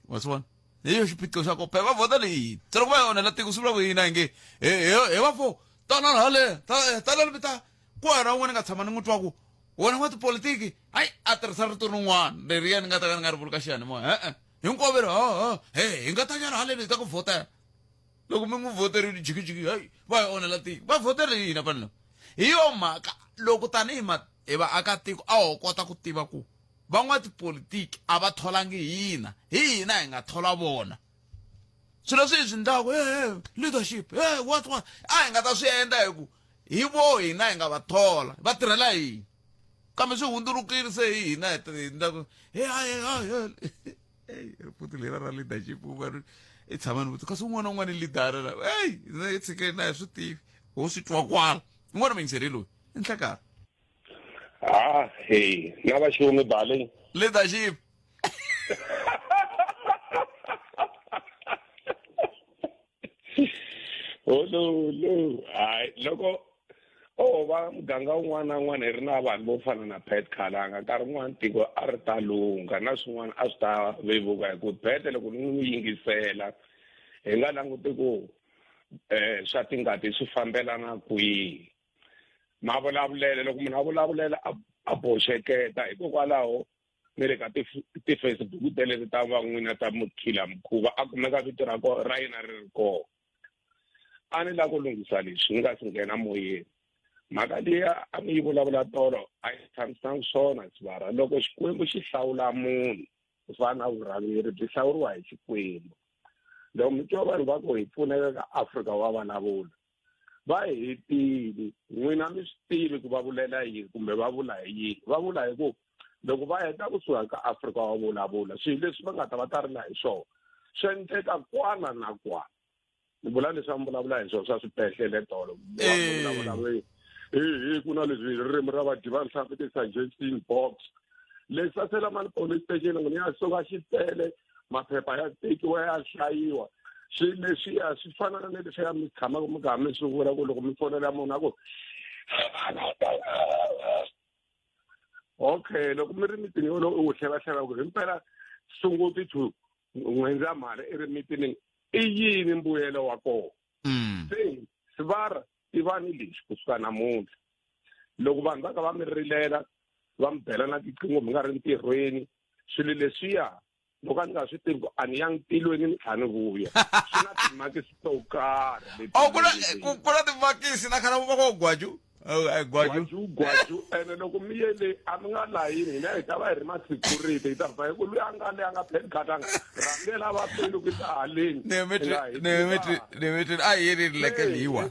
wa swi vona hi yo xiphiqo xa ko phela va vhotela hi hina se loko va hi onhela tiko swi vula ku hina hi nge he va fo tanani hale tanani mi ta ku wena un'wana ni nga tshama ni n'wi twa ku wena n'wa tipolitiki hayi a tirhisa rito rin'wana leriya ni nga ta ka ni nga ri vuli ka xiyanimoya e-e hinkwavo ve ri ho he hi nga ta nyana haleni hi ta ku vhotela loko mi n'wi vhoterile jikijiki hayi va hi onhela tiko va vhotele hina vanhu lava hi yo mhaka loko tanihi ma hi vaakatiko a ho kota ku tiva ku van'watipolitiki a va tholangi hina hi hina hi nga thola vona swilo leswi hi swi endlaku e leadership e what what a hi nga ta swi endla hi ku hi vo hina hi nga va thola va tirhela hina kambe swi hundzulukile se hi hina hi endlaku he he he rifuti lera ra leadership u va ri i tshama ni vutisa kasi un'wana na un'wana i leadara la eyi na yi tshike na hi swi tivi ho swi twa kwala un'wana muyingiseri loyi i nhlekani ha hey na vaxumi bale leadership hololo hayi loko o va muganga wun'wana na wun'wana hi ri na vanhu vo fana na Pat Khalanga nkarhi wun'wana tiko a ri ta lungha na swin'wana a swi ta vevuka hi ku Pat loko ni n'wi yingisela hi nga languti ku um swa tingati swi fambelana kwihi mavulavulelo loko munhu a vulavulela a boxeketa hikokwalaho ni le ka ti-Facebook teleto ta van'wina ta mukhila mukhuva a kumeka vito ra ra yena ri ri kona a ni lava ku lunghisa leswi ni nga si nghena moyeni mhaka liya a mi yi vulavula tolo a yi tshamisanga swona sivara loko xikwembu xi hlawula munhu ku fana na vurhangeri byi hlawuriwa hi xikwembu loko mi twa vanhu va ku hi pfuneka ka Afrika wa vulavula va hetile n'wina mi swi tivi ku va vulela yini kumbe va vula hi yini va vula hi ku loko va heta kusuka ka Afrika wa vulavula swilo leswi va nga ta va ta rila hi swona swi endleka kwana na kwana ni vula leswi a mi vulavula hi swona swa swibedhlele tolo vulavula hi ku na leswi ririmi ra vadyi va nhlampfi ti-suggestion box leswi a sela mani police station ni ya suka xi tele maphepha ya tekiwa ya hlayiwa swilo leswiya swi fana na leswiya mi tshamaka mi karhi mi swi vula ku loko mi fonela munhu a ku okay loko mi ri mitini wolowo u wu hleva ku himpela sunguti to n'wendzamhala i ri mitini i yini mbuyelo wa kona mm. se sivara tivani lexi kusuka namuntlha loko vanhu va ka va mi rilela va mi bela na tiqingho mi nga ri ntirhweni swilo leswiya loko a ni nga swi tivi ku a ni yangi tilweni ni tlha ni vuya swi na timakisi to karhi oh, ku na timakisi na khana va ko gwaju gwaju gwaju ene loko mi ye le a mi nga layini hina hi ta va hi ri ma-security hi ta va hi ku luya nga le a nga pheli khatanga rhangela va pelu ku ta haleni nemetri a hi yeleni leke leyiwa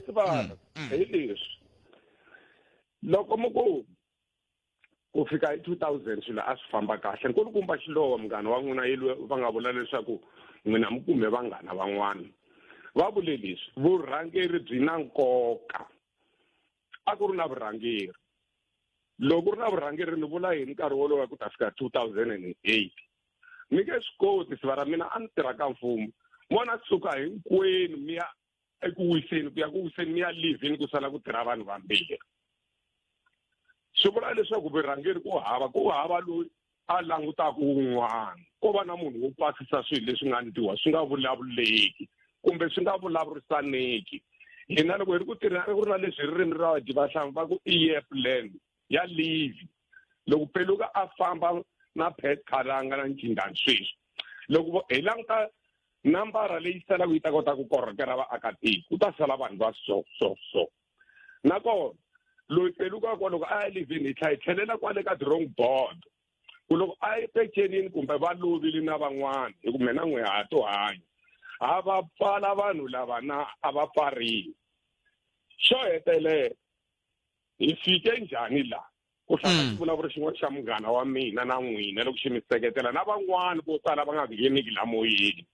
hi leswi loko mi ku ku fika hi 2000 swilo a swi famba kahle nkulukumba xilowa munghana wa n'wina yelwe va nga vula leswaku n'wina mi kume vanghana van'wana va vule leswi vurhangeri byi na nkoka a ku ri na vurhangeri loko ku ri na vurhangeri ni vula yini nkarhi wolowo ku ta fika 2008 mi nge swi koti siva ra mina a ni tirha ka mfumo mona suka hinkwenu mi ya eku wiseni ku ya ku wiseni mi ya livhini ku sala ku tirha vanhu vambirhi swi vula leswaku vurhangeri ku hava ku hava loyi a langutaka wun'wana ko va na munhu wo pasisa swilo leswi nga ndliwa swi nga vulavuleki kumbe swi nga vulavurisaneki hina loko hi ri ku tirha ku ri na leswi ririmi ra vadyi va hlamu va ku i year plan ya livi loko peluka a famba na pet khalanga na ncindani sweswi loko hi languta nambara leyi salaka yi ta kota ku korhokela vaakatiko ku ta sala vanhu va so so so nakona loyi pelukaka loko a ya livini hi tlha hi tlhelela kwale ka drawing board ku loko a ye pecenini kumbe va lovile na van'wana hi ku mina n'we ha to hanya ha va pfala vanhu lava na a va pfariwi xo hetelela hi fike njhani laha ku hlaya mm. xivulavuri xin'wana xa munghana wa mina na n'wina loko xi mi seketela na van'wana vo tala va nga ngheniki la moyeni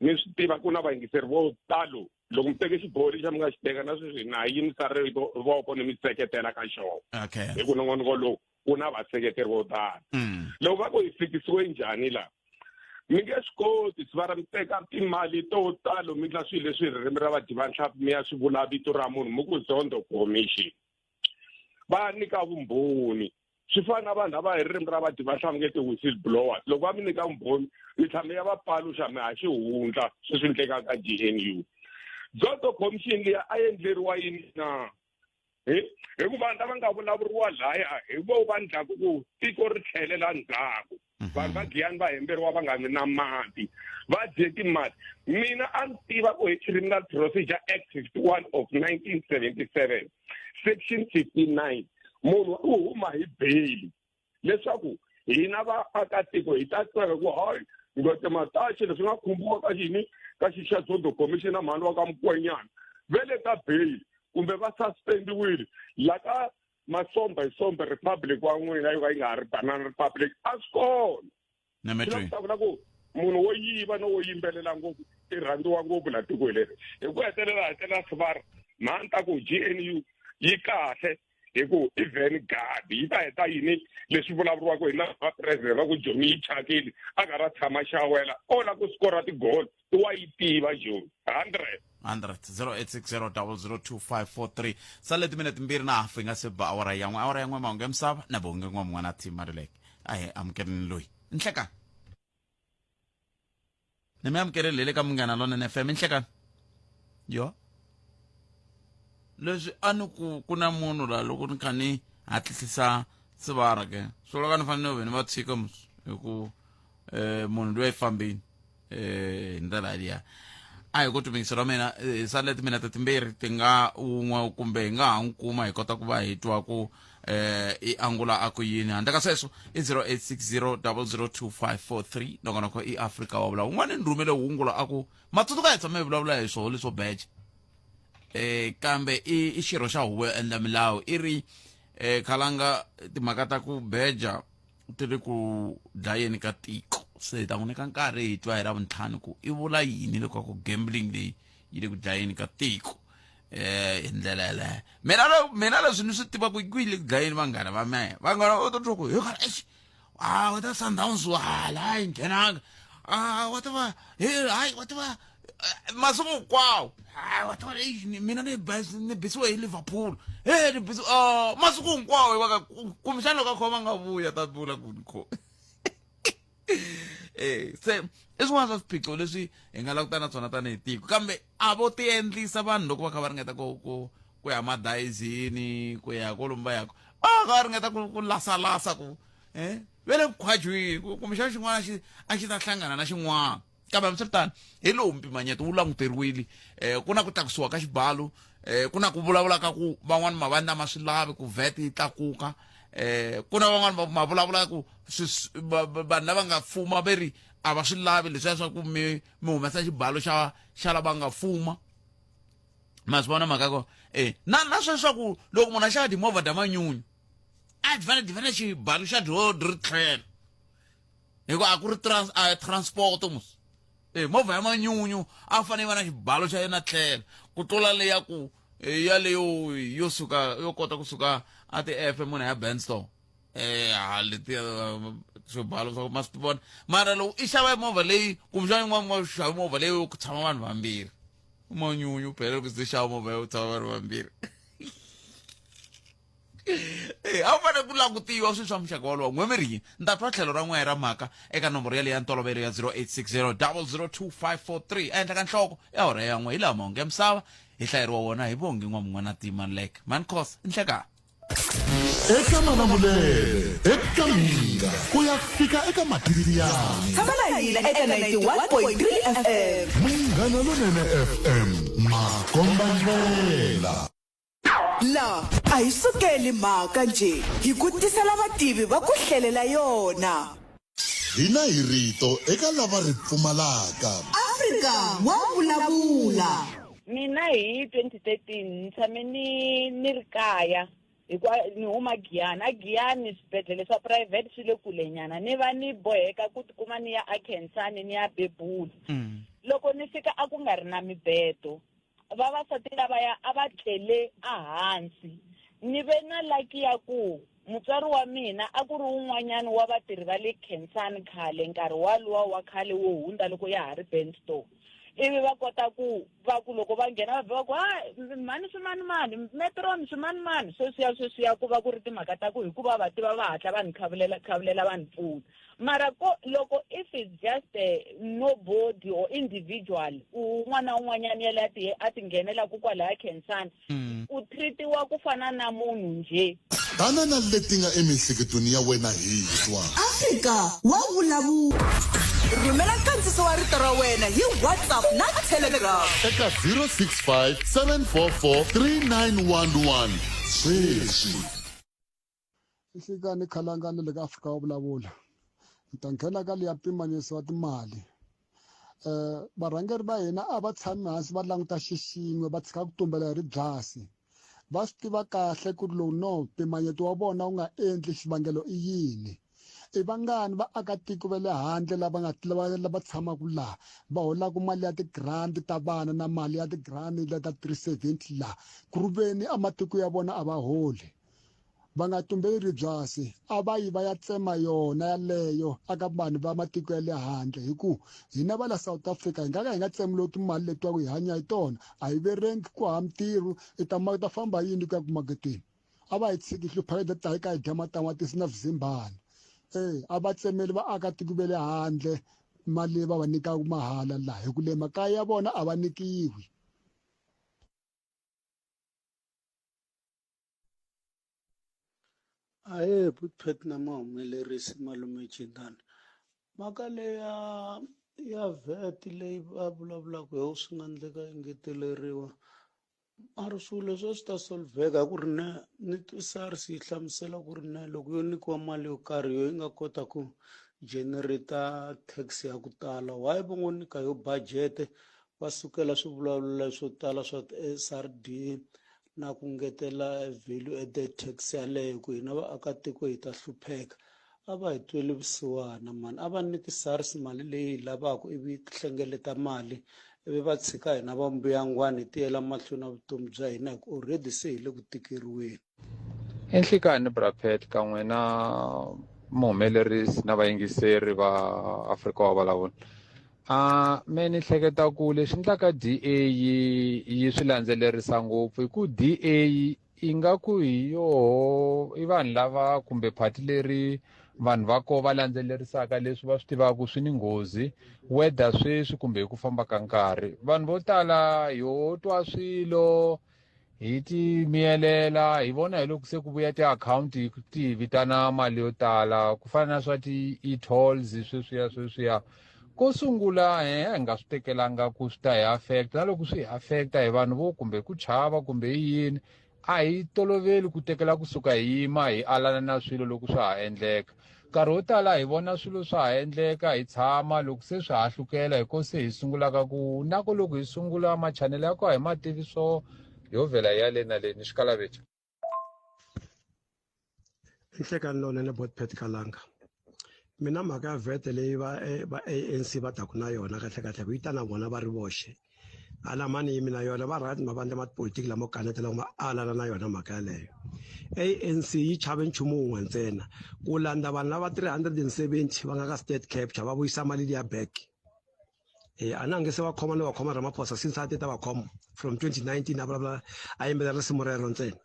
ni swi tiva ku na vayingiseri vo talo loko mi teke xiboho lexi mi nga xi teka na sweswi na yimisa voko ni mi seketela ka xona okay. hi ku nongonoko lowu ku na vaseketeri vo tala mm. loko va ku hi fikisiwe njhani laha mi nge swi koti siva ra mi teka timali to talo mi endla swilo leswi ririmi ra vadyivanhlampfi mi ya swi vula vito ra munhu mi ku zondo commission va nyika vumbhoni swi fana na vanhu lava hi ririmi ra vadyi va hlamukete ti-whistle blowers loko va mi nyika vumbhoni mi tlhela mi ya va paluxa mi ha xihundla sweswi endlekaka ka g n u zondo commission liya a endleriwa yini na hi ku vanhu lava nga vulavuriwa laya hi vo va ndlaku ku tiko ri tlhelela ndzhaku mhm. vanhu va giyani va hemberiwa va nga vi na mati va dye timali mina a ni tiva ku hi criminal procedure act 51 of 1977 section 59 munhu u huma hi beyili leswaku hina vaakatiko hi ta tsaka ku hayi ngwete mataxi leswi nga khumbiwa ka yini ka xixa zondo commission na mhani wa ka mukwenyana ve le ka beyili kumbe va suspendiwile la ka masombe sombe republic wa n'wina yo ka yi nga ha ri banana republic a swi kona swi ta vula ku Munhu wo yiva no wo yimbelela ngopfu i rhandziwa ngopfu laha tikweni leri. Hi ku hetelela hetelela swi va ri mhani ta ku G_N_U yi kahle hi ku i vanguard yi ta heta yini leswi vulavuriwaka hi na va president va ku Joni yi thyakile a nga ra tshama xawela o la ku skora tigolo wa yi tiva Joni 100 100 0860002543 sale timinete timbirhi na hafu hi nga se ba awara yan'we awara yan'we mahungu ya misava na bonge n'wa mun'wana team Maluleke a hi amukeleni loyi nhlekani ni mi amukeleli hi le ka Munghana Lonene FM nhlekani yo leswi a ni ku ku na munhu la loko ni kha ni hatlisisa sivara ke swi vula ka ni fanele ni ve ni va tshika mus hi ku um munhu loyi fambini um hi ndlela yaliya a hi ku tumikiselo wa mina hi sale timinete timbirhi ti nga wun'we kumbe hi nga ha n'wi kuma hi kota ku va hi twa ku eh i angula a ku yini handle ka sweswo i 0860002543 nongonoko i Afrika wa vula un'wana ni rhumele hungulo a ku matsundzuka hi tshame hi vulavula hi swoho leswo beje eh kambe i i xirho xa huvo yo endla milawu i ri eh khalanga timhaka ta ku beja ti ri ku dlayeni ka tiko se hi ta n'wi nyika nkarhi hi twa hi ravuntlhanu ku i vula yini loko ku gambling leyi yi le ku dlayeni ka tiko eh hi ndlela yeleyo mina mina leswi ni swi tivaka ku yi le ku dlayeni vanghana va mehe vanghana va to twa ku hi khale exi a wa ta Sundowns hala a yi nghenanga a wa tiva he hayi wa tiva masiku hinkwawo hayi wa tiva lexi mina ni ni bisiwe hi Liverpool he ni bisiwe oh masiku hinkwawo hi va ka kumbexana loko a khoma nga vuya ta vula ku ni kho eh se i swin'wana swa swiphiqo leswi hi nga langutana na swona tanihi tiko kambe a vo ti endlisa vanhu loko va kha va ringeta ku ku ku ya madayizini ku ya kwalomu va yaka va kha va ringeta ku ku lasalasa ku eh ve le kukhwajwini kumbexana xin'wana xi a xi ta hlangana na xin'wana kambe hambiswiritano hi lowu mpimanyeto wu languteriwile um ku na ku tlakusiwa ka xibalo um ku na ku vulavula ka ku van'wani mavandla ma swi lavi ku vet yi tlakuka um ku na van'wani ma vulavula ku vanhu lava nga fuma ve ri a va swi lavi leswiya swa ku mi mi humesa xibalo xa xa lava nga fuma ma swi vona mhaka ko e na na sweswi ku loko munhu a xava timovha ta manyunyu a ti fanele ti fanele xibalo xa dyo ri tlhelo hikuva a ku ri trans a transport mus e movha ya manyunyu a fanele va na xibalo xa yena tlhelo ku tlula leya ku ya leyo yo suka yo kota kusuka a ti efe munhu ya Benstone eh ha letiya swibalo swa ma swi vona mara loko i xava movha leyi kumbexana yin'wana nga xava movha leyi ku tshama vanhu vambirhi manyunyu phela loko se xava movha yo tshama vanhu vambirhi Eh, a wu fanele ku langutiwa swilo swa muxaka wolowo n'we mi ri yini ni ta twa tlhelo ra n'we ra mhaka eka nomboro yaleyo ya ntolovelo ya 0860 002543 ehenhla ka nhloko ya hora ya n'we hi laha mahungu ya misava hi hlayeriwa wona hi vongi n'wamun'wana timanlek mancos nhlekani eka malamulele eka mhinga ku ya fika eka matiriyani tshama na hina eka 91.3 fm munghana lonene fm makombandlela La a hi sukeli mhaka njhe hi ku tisela vativi va ku hlelela yona. Hina hi rito eka lava ri pfumalaka. Afrika wa vulavula. Mina hi 2013 ni tshame ni ni ri kaya hikuva ni huma Giyani a Giyani swibedhlele swa private swi le kule nyana ni va ni boheka ku tikuma ni ya aKhensani ni ya bebula loko ni fika a ku nga ri na mibedo vavasati lavaya a va tlele ehansi ni ve na laki ya ku mutswari wa mina a ku ri wun'wanyana wa vatirhi va le Khensani khale nkarhi waluwa wa khale wo hundza loko ya ha ri Benstone ivi va kota ku va ku loko va nghena va va ku ha mhani swimanimani metron swimanimani sweswiya sweswiya ku va ku ri timhaka ta ku hikuva va tiva va hatla va ni khavulela khavulela va ni pfuna mara ko loko if it's just a nobody or individual un'wana na un'wanyana yale a ti a ti nghenelaku kwalaya Khensani u treatiwa ku fana na munhu njhe Tana na leti nga emiehleketweni ya wena hi twa. Afrika wa vulavula. Rhumela nkandziso wa rito ra wena hi WhatsApp na Telegram. Eka 065 744 3911 sweswi. Nhlikani Khalanga ni le ka Afrika wa vulavula ni ta nghena ka leya mpimanyeso wa timali um varhangeri va hina a va tshami hansi va languta xi xin'we va tshika ku tumbela hi ribyasi va swi tiva kahle ku ri lowu no mpimanyeto wa vona wu nga endli xivangelo i yini. I vangani vaakatiko va le handle lava nga lava lava tshamaka laha va holaka mali ya ti-grant ta vana na mali ya ti-grant leta 370 laha ku ri veni a matiko ya vona a va holi va nga tumbeli ribyasi a va yi va ya tsema yona yaleyo aka vanhu va matiko ya le handle hi ku hina va la South Africa hi nga ka hi nga tsemiloku timali letiwa ku hi hanya hi tona a hi verengi ku hava mintirho i ta ta famba yini ku ya ku maketeni a va hi tshiki hlupheka ta hi ka hi dya matamatisi na swizimbana e a va tsemeli vaakatiko va le handle mali leyi va va nyikaka mahala laha hi ku le makaya ya vona a va nyikiwi. Ahee Putpet na mahumelerisi malume Cindana mhaka leya ya VAT leyi va vulavulaka hi yo swi nga endleka yi ngeteleriwa mara swilo leswi a swi ta solveka ku ri na ni twe SARS yi hlamusela ku ri na loko yo nyikiwa mali yo karhi yo yi nga kota ku generate tax ya ku tala why va ngo nyika yo budget va sukela swivulavula swo tala swa ti-S_R_D na ku ngetela value added tax yaleyo ku hina vaakatiko hi ta hlupheka a va hi tweli vusiwana mani a va nyiki SARS mali leyi yi lavaka ivi yi hlengeleta mali ivi va tshika hina va mbuyangwani hi tiyela mahlweni na vutomi bya hina hi ku already se hi le ku tikeriweni. I nhlikani Bra Pat kan'we na muhumelerisi na vayingiseri va Afrika wa vulavula. A me ni hleketa ku leswi endlaka DA yi yi swi landzelerisa ngopfu i ku DA ingaku hi yoho i vanhu lava kumbe phati leri vanhu va koho va landzelerisaka leswi va swi tivaka swi ni nghozi whether sweswi kumbe hi ku famba ka nkarhi vanhu vo tala ho twa swilo hi ti miyelela hi vona hi loko se ku vuya tiakhawunti ti hi vitana mali yo tala ku fana na swa ti-e-tolls sweswiya sweswiya ko sungula he a hi nga swi tekelanga ku swi ta hi affect na loko swi hi affecta hi vanhu vo kumbe ku chava kumbe hi yini a hi toloveli ku tekela kusuka hi yima hi alana na swilo loko swa ha endleka nkarhi wo tala hi vona swilo swa ha endleka hi tshama loko se swa ha hlukela hi ko se hi sungulaka ku na ku loko hi sungula machanele ya kona hi ma tivi swo yo vhela ya le na le ni xikalavexa nhlekani lowunene botpet kalanga mina mhaka ya vete leyi va va ANC va taku na yona kahle kahle ku yi ta na vona va ri voxe ala mani yimi na yona va right mavandla ma tipolitiki lamo kaneta loko ma alana na yona mhaka yaleyo ANC yi chave nchumu wun'we ntsena ku landza vanhu lava 370 va nga ka state capture va vuyisa mali liya back e a na nge se va khoma no va khoma Ramaphosa since a te ta va khoma from 2019 a vulavula a yimbelela risimu rero ntsena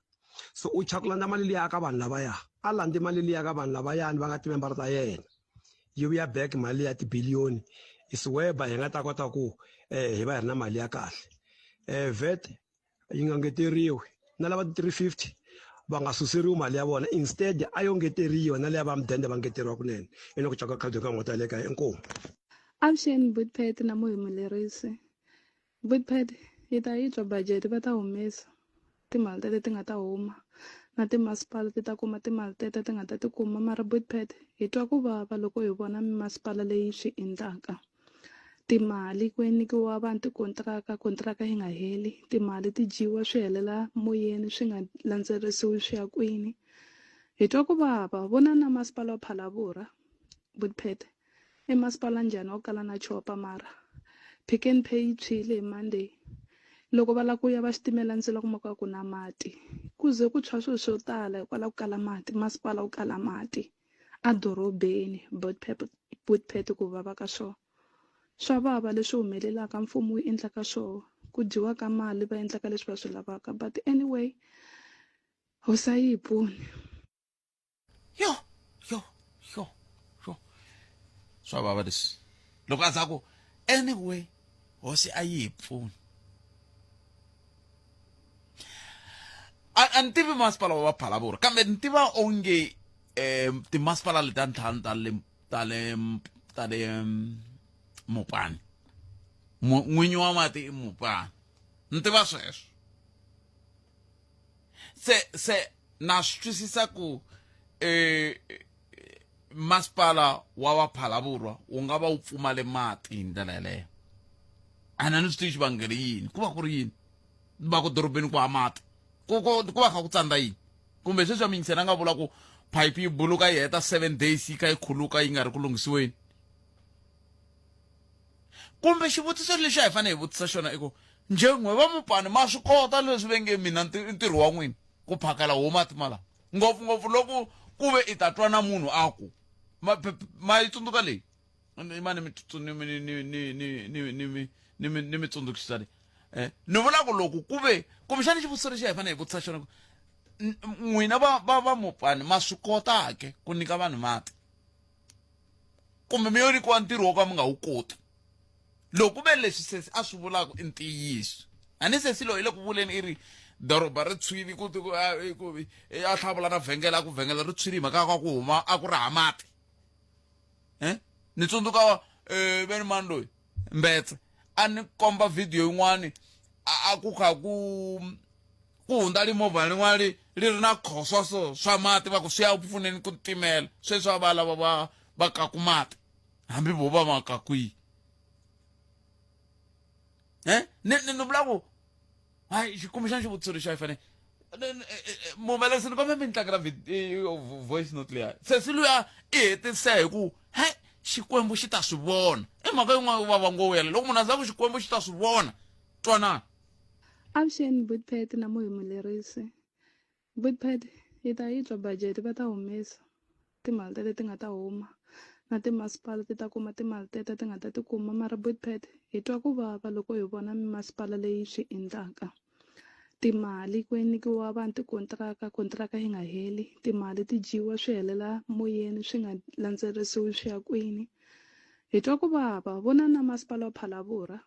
so u chava ku landza mali liya ka vanhu lavaya a landzi mali liya ka vanhu lavayani va nga timembara ta yena yi vuya back mali ya tibiliyoni is whereby hi nga ta kota ku eh, hi va hi ri na mali ya kahle eh, vet yi nga ngeteriwi na lava ti-350 va nga suseriwi mali ya vona instead a yo ngeteriwa na leya va mudende va ngeteriwa kunene i loko caka khadi ka n'hweti ya le kaya inkomu. Avuxeni Bootpet na muhumelerisi. Bootpet yi ta yi twa budget va ta humesa timali tete ti nga ta huma na timasipala ti ta kuma timali tete ti nga ta ti kuma mara Bootpet hi twa ku vava loko hi vona mimasipala leyi swi endlaka timali ku nyikiwa vanhu tikontiraka kontiraka yi nga heli timali ti dyiwa swi helela moyeni swi nga landzelerisiwi swi ya kwini hi twa ku vava vona na masipala wa Phalaborwa Bootpet I masipala njhani wa ku kala na chopa mara? Pick n Pay yi tshwile hi Monday. Loko va lava ku ya va xitimela ndzilo kuma ku a ku na mati. Ku ze ku tshwa swilo swo tala hikwalaho ko kala mati, masipala wu kala mati a dorobeni Bootpet ku vava ka swona. Swa vava leswi humelelaka mfumo wu endlaka swona, ku dyiwa ka mali va endlaka leswi va swi lavaka but anyway hosi a yi hi pfuni. yo yo yo yo swa vava leswi loko a za ku anyway hosi a yi hi pfuni a ni tivi masipala wa Phalavura kambe ni tiva onge um timasipala leta ntlhanu ta le ta le ta le Mopani n'winyi wa mati i Mopani ni tiva sweswo se se na swi twisisa ku eh masipala wa wa Phalaborwa wu nga va wu pfumale mati hi ndlela yeleyo a na ni swi tivi xivangelo yini ku va ku ri yini va ku dorobeni ku ha mati ku ku ku va kha ku tsandza yini kumbe sweswi ya miyingisela a nga vula ku Pipe yi buluka yi heta 7 days yi kha yi khuluka yi nga ri ku lunghisiweni. Kumbe xivutiso lexi a hi fanele hi vutisa xona i ku, njhe n'we va mupani ma swi kota leswi ve nge mina i ntirho wa n'wina ku phakela wo mati malawa? Ngopfungopfu loko ku ve i ta twa na munhu a ku, ma, ma yi tsundzuka leyi? Ma ni mi ni ni ni ni ni ni ni mi ni mi ni mi tsundzukisa leyi. Eh, ni vula ku loko ku ve kumbexana xivutiso lexi a hi fanele hi vutisa xona ku n'wina va va va mupani ma swi kota ke ku nyika vanhu mati? Kumbe mi yo nyikiwa ntirho wo ka mi nga wu koti? Loko ku ve leswi sesi a swi vulaka i ntiyiso, a ni sesi loyi i le ku vuleni i ri doroba ri tshwile ku ku a ku a tlhavula na vhengele a ku vhengele ri tshwile hi mhaka ya ku huma a ku ri ha mati. Eh? Ni tsundzuka eh veni mani loyi Mbetse a ni komba video yin'wani a ku kha ku ku hundza limovha rin'wana li li ri na khoswa so swa mati va ku swi ya pfuneni ku timela sweswi a va lava va va kaku mati hambi vo va ma kakwihi eh ni ni ni vula ku hayi xikumbexana xivutiso lexi a yi fanele muhumelerisi ni kombela mi ni tlangela voice note liya sesi luya i hetise hi ku he xikwembu xi ta swi vona i mhaka yin'wana yo vava ngo yele loko munhu a za ku xikwembu xi ta swi vona twanana. Avuxeni Bootpet na muhumelerisi. Bootpet hi ta yi twa budget va ta humesa timali tete ti nga ta huma na timasipala ti ta kuma timali tete ti nga ta ti kuma mara Bootpet hi twa ku vava loko hi vona mimasipala leyi swi endlaka timali ku nyikiwa vanhu tikontiraka kontiraka yi nga heli timali ti dyiwa swi helela moyeni swi nga landzelerisiwi swi ya kwini hi twa ku vava vona na masipala wa Phalaborwa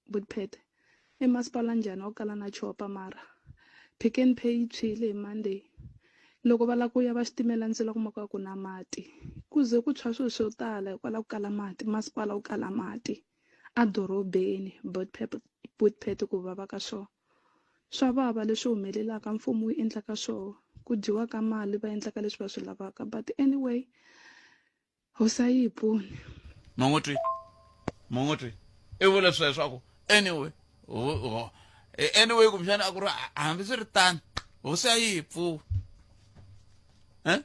Bootpet I masipala njhani wa ku kala na chopa mara? Pick n Pay yi tshwile hi Monday. Loko va lava ku ya va xitimela ndzilo va kuma ku a ku na mati. Ku ze ku tshwa swilo swo tala hikwalaho ko kala mati, masipala wu kala mati a dorobeni Bootpet ku vava ka swona. Swa vava leswi humelelaka mfumo wu endlaka swona, ku dyiwa ka mali va endlaka leswi va swi lavaka but anyway Hosi a yi hi pfuni. Ma n'wi twi? Ma n'wi twi? I vule sweswo a ku anyway anyway kumbexana a ku ri hambi swi ri tano hosi a yi hi pfuni. Eh?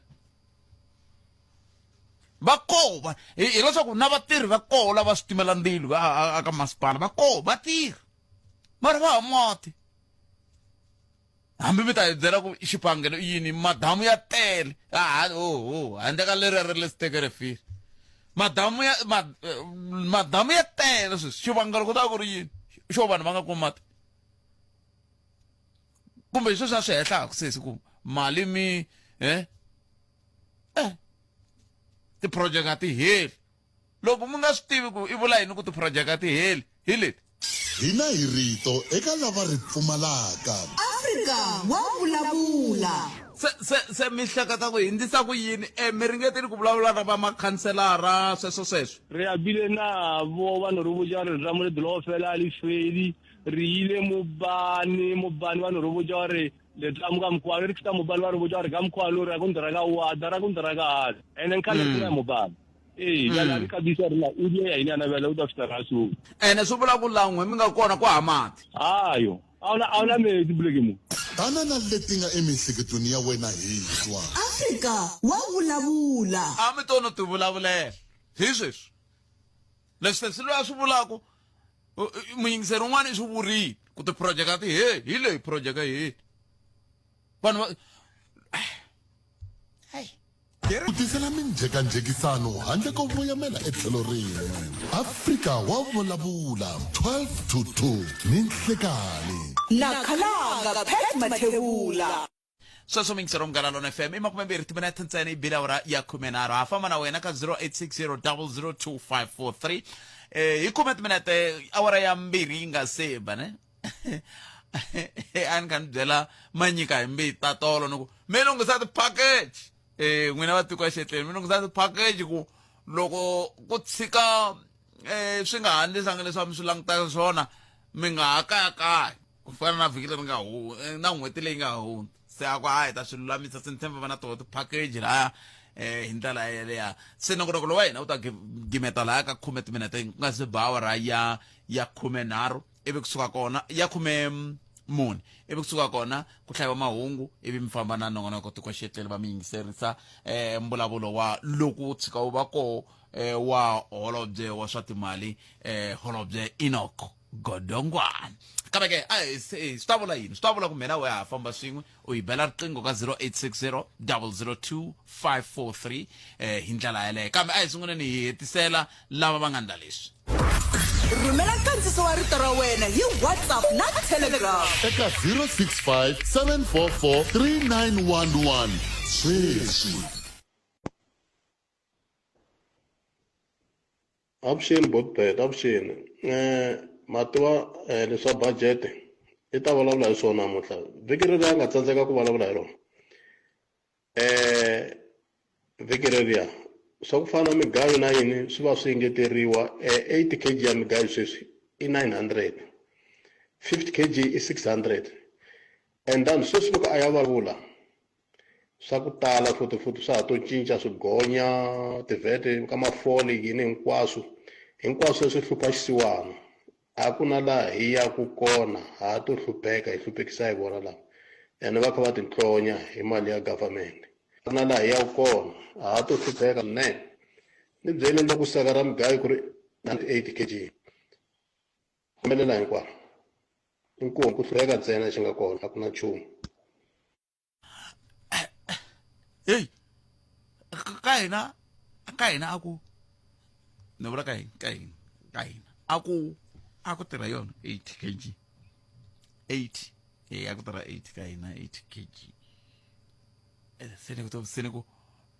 Va koho va hileswaku na vatirhi va koho lava switimela ndzilo a ka masipala va koho va tirha mara va ha mati. Hambi mi ta hi byela ku xivangelo i yini madamu ya tele aha oho handle ka leriya ra le Stekerefiri madamu ya ma, madamu ya tele sweswi xivangelo ku ta ku ri yini xo vanhu va nga kumi mati kumbe hi sweswi a swi hehlaka sesi ku mali mi eh eh tiprojeke a ti heli Loko mi nga swi tivi ku i vula yini ku tiphurojeke a ti heli, hi leti. Hina hi rito eka lava ri pfumalaka. Afrika wa vulavula. Se, se, se mi hleketa ku hi ndlisa ku yini? E, mi ringetile ku vulavula na va makhanselara, sweswo, sweswo? Re abile nabo ba no re botša gore letamo le dula go fela a le fedi. Re ile Mobane, Mobane ba no re botša gore letamo ka mokgwa re fihla Mobane ba re botša gore ka mokgwa lo re ya konteraka wa dara konteraka a ene nkhale re ya Mobane. Ee, bjale a re kabisa rena o die ya ine ana bjale o tla fihla ra so. Ene swi vula ku laha n'we mi nga kona ku hava mati. Ayo, a wu na metsi poleke mo. Tana na leti nga emiehleketweni ya wena hi twa. Afrika wa vulavula. A mi to no tivulavulela hi sweswi. Leswi sesi loyi a swi vulaka, muyingiseri un'wana i swi vurile ku tiphurojeke a ti heli, hi leyi phurojeke a yi heli. Vanhu va Ku tisela minjhekanjhekisano handle ko voyamela etlhelo rin'we. Afrika wa vulavula, 12 to 2 ninhlekani. Na Khalanga Pat Mathebula. Sweswo miyingiseri wa Munghana Lona FM i makumembirhi timinete ntsena yi bile awara ya khumenharhu. Ha famba na wena ka 0860002543 eh hi khume timinete awara ya mbirhi yi nga se ba ne a ni kha ni byela manyika hi mbita tolo ni ku mi lunghisa ti-package eh n'wina va tiko ya xetleni mi lunghisa ti-package ku loko ku tshika eh swi nga handlisanga leswi a mi swi langutaka swona mi nga ha kayakaya ku fana na vhiki leri nga hu eh, na n'hweti leyi nga hundza se a ku a hi ta swi lulamisa se ni tshemba va na toho ti-package laya eh hi ndlela yeleya se nongonoko lowa hina wu ta gimeta laya ka khume timinete ku nga se ba awara ya ya khumenharhu ivi kusuka kona ya khume mune ivi kusuka kona ku hlayiwa mahungu ivi mi famba na nongonoko tikoxetleli va mi yingiserisa um mbulavulo wa loko wu tshika wu va koho um wa holobye wa swa timali um holobye Enoch Godongwana kambe ke a hi se swi ta vula yini swi ta vula ku mina we ha famba swin'we u yi bela riqingho ka 0860 002 543 eh hi ndlela yeleyo kambe a hi sunguleni hi hetisela lava va nga ndla leswi Rhumela nkandziso wa rito ra wena hi WhatsApp na Telegram. Eka 065 744 3911 sweswi. Avuxeni Botbet, avuxeni. Ma tiva leswa budget i ta vulavula hi swona namuntlha. Vhiki reriya a nga tsandzeka ku vulavula hi rona. Vhiki reriya swa ku fana na migayo na yini swi va swi engeteriwa 80 kg ya migayo sweswi i 900, 50 kg i 600 and then sweswi loko a ya vulavula swa ku tala futhi futhi swa ha to cinca swi gonya tivhete ka mafole yini hinkwaswo hinkwaswo swi hlupha xisiwana a ku na laha hi yaku kona ha to hlupheka hi hluphekisa hi vona lava ene va kha va tintlonya hi mali ya government ku na laha hi yaku kona ha to hlupheka swinene ni byeleni loko saka ra mugayo ku ri 8 kg humelela hinkwaro inkomu ku hlupheka ntsena xi nga kona a ku na nchumu heyi ka hina ka hina a ku ni vula ka hina ka hina ka hina a ku a ku tirha yona 80 kg 80 eh a ku tirha 80 ka hina 80 kg eh, se ni ku se ni ku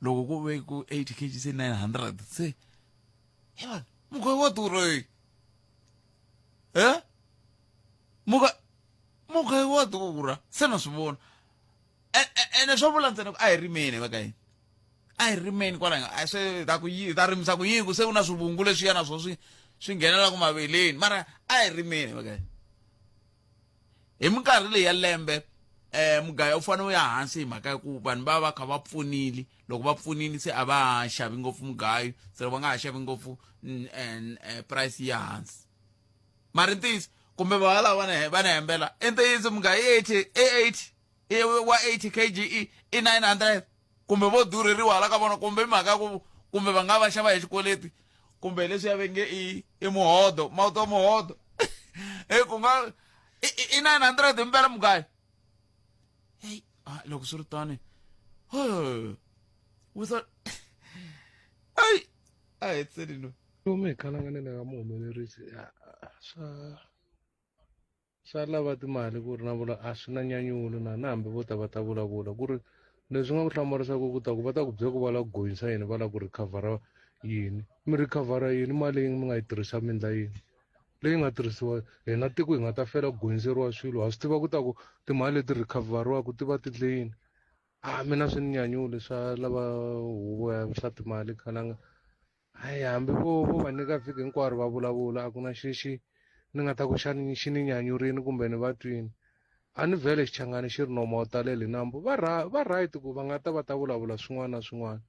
loko ku ve ku 80 kg se 900 se he vanhu mukhoyi wa durha eh muka mugayo wa durha se na swi vona ene swo vula ntsena ku a hi rimeni va ka yini a hi rimeni kwala a se ta ku yi ta rimisa ku yini ku se ku na swivungu leswiya na swo swi swi nghenela ku maveleni mara a hi rimeni va ka yini hi minkarhi leyi ya lembe eh mugayo u fanele u ya hansi hi mhaka ya ku vanhu va va kha va pfunile loko va pfunile se a va ha xavi ngopfu mugayo se va nga ha xavi ngopfu mm, eh, price ya hansi mara ntiyiso kumbe va lava va ni va ni hembela i ntiyiso munga i 80 i 80 i wa 80 kg i i 900 kumbe vo durheriwa hala ka vona kumbe mhaka ku kumbe va nga va xava hi xikweleti kumbe leswi ya venge i i muhodo mauto wa muhodo e ku nga i 900 himpela mugayo hey ah, loko swi ri tani without ai a hi tseni no Lomu hi khalanganeni ka muhumelerisi swa swa lava timali ku ri na vula a swi na nyanyulo na na hambi vo ta va ta vulavula ku ri leswi nga ku hlamarisaka ku ta ku va ta ku byela ku va lava ku gonyisa yini va lava ku recover yini mi recover yini mali leyi mi nga yi tirhisa mi endla yini leyi nga tirhisiwa hina tiko hi nga ta fela ku gonyiseriwa swilo ha swi tiva ku ta ku timali leti recover-iwaka ti va ti endle yini a mina swi ni nyanyuli swa lava huvo ya swa timali khalanga hayi hambi vo vo va nyika vhiki hinkwaro va vulavula a ku na xexi ni nga ta ku xa ni xi ni nyanyurini kumbe ni va twini a ni vhele xichangani xi ri nomo wu talele nambu va va right ku va nga ta va ta vulavula swin'wana na swin'wana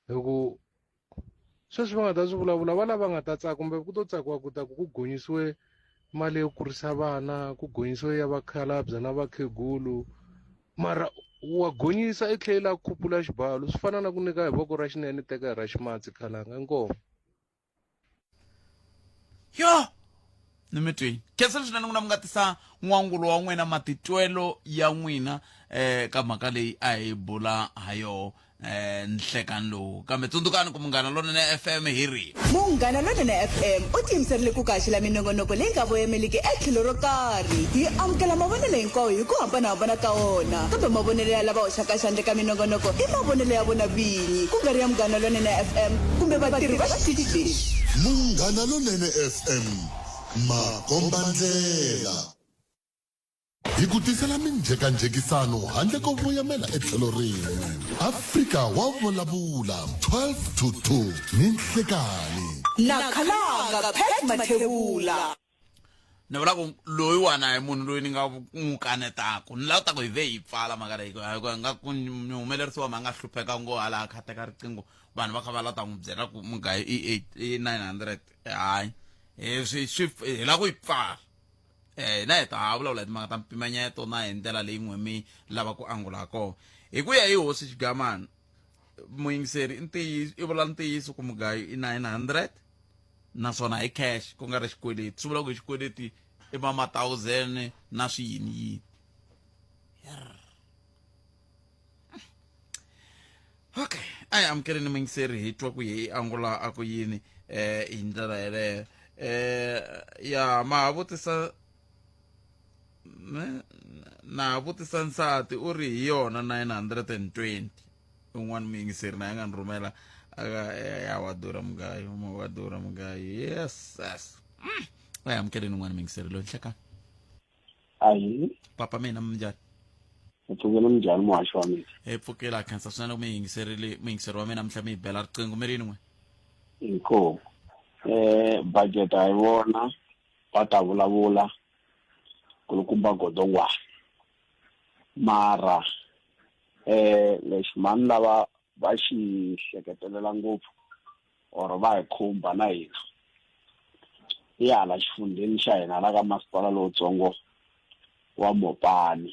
hi ku sweswi va nga ta swi vulavula va lava nga ta tsaka kumbe ku to tsakiwa ku ta ku ku gonyisiwe mali yo kurisa vana ku gonyisiwe ya vakhalabya na vakhegulu mara wa gonyisa i tlhela i khupula xibalo swi fana na ku nyika hi voko ra xinene teka hi ra ximatsi khalanga inkomu yo ni mi twini khensa swinene n'wina mi nga tisa n'wangulo wa n'wina matitwelo ya n'wina eh ka mhaka leyi a hi bula ha yoho eh nhlekani lowu kambe tsundzukani ku munghana lonene fm hi ri Munghana Lonene FM u tiyimiserile ku kaxela minongonoko leyi nga voyemeliki etlhelo ro karhi. Hi amukela mavonelo hinkwawo hi ku hambanahambana ka wona, kambe mavonelo ya lava hoxaka xandla eka minongonoko i mavonelo ya vona vinyi, ku nga ri ya Munghana Lonene FM kumbe vatirhi va xitichi lexi. Munghana Lonene FM, makombandlela. Hi ku tisela minjhekanjhekisano handle ko voyamela etlhelo rin'we. Afrika wa vulavula 12 to 2 ni nhlekanhi. Na khalanga Pat Mathebula. Ni vula ku loyiwani a hi munhu loyi ni nga n'wi kanetaka ni lava ta ku hi ve hi pfala mhaka leyi hikuva nga ku ni humelerisiwa ma nga hlupheka ngo hala a kha teka riqingho vanhu va kha va lava ta n'wi byela ku mugayo i 8 i 900 hayi hi swi swi hi lava ku yi pfala. Eh na hi ta ha vulavula hi timhaka ta mpimanyeto na hi ndlela leyi n'we mi lava ku angula ha kona. Hi ku ya hi hosi Xigamana muyingiseri i ntiyiso i vula ntiyiso ku mugayo i 900 naswona hi cash ku nga ri xikweleti swi vula ku hi xikweleti i va ma 1000 na swi yini yini okay a hi amukeleni muyingiseri hi twa ku hi angula a ku yini eh hi ndlela yeleyo eh ya ma ha vutisa na ha vutisa nsati u ri hi yona 920 un'wana muyingiseri na ya nga ni rhumela aka ya wa durha mugayo wa durha mugayo yes yes a hi amukeleni un'wana muyingiseri loyi nhlekani ahi papa mina minjhani hi pfukile minjhani muhaxi wa mina hi pfukile a khensa swinene ku mi yingiserile muyingiseri wa mina mihla mi yi bela riqingho mi rini n'we inkomu eh budget a yi vona va ta vulavula kulukumba godongwana mara eh lexi mani lava va xi hleketelela ngopfu or va hi khumba na hina i hala xifundheni xa hina la ka masipala lowutsongo wa Mopani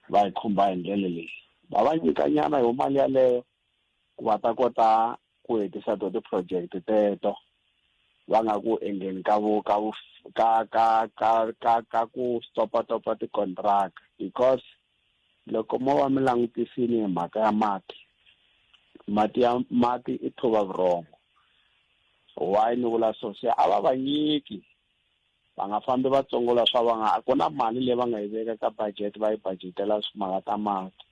va hi khumba hi ndlela leyi va va nyikanyana yo mali yaleyo ku va ta kota ku hetisa to ti-project teto va nga ku endleni ka vu ka vu ka ka ka ka ka ku stopa topa ti-contract because loko mo va mi langutisini hi mhaka ya mati mati ya mati i thuva vurhongo why ni vula so se a va va nyiki va nga fambi va tsongola swa va nga a ku na mali leyi va nga yi veka ka budget va yi budgetela timhaka ta mati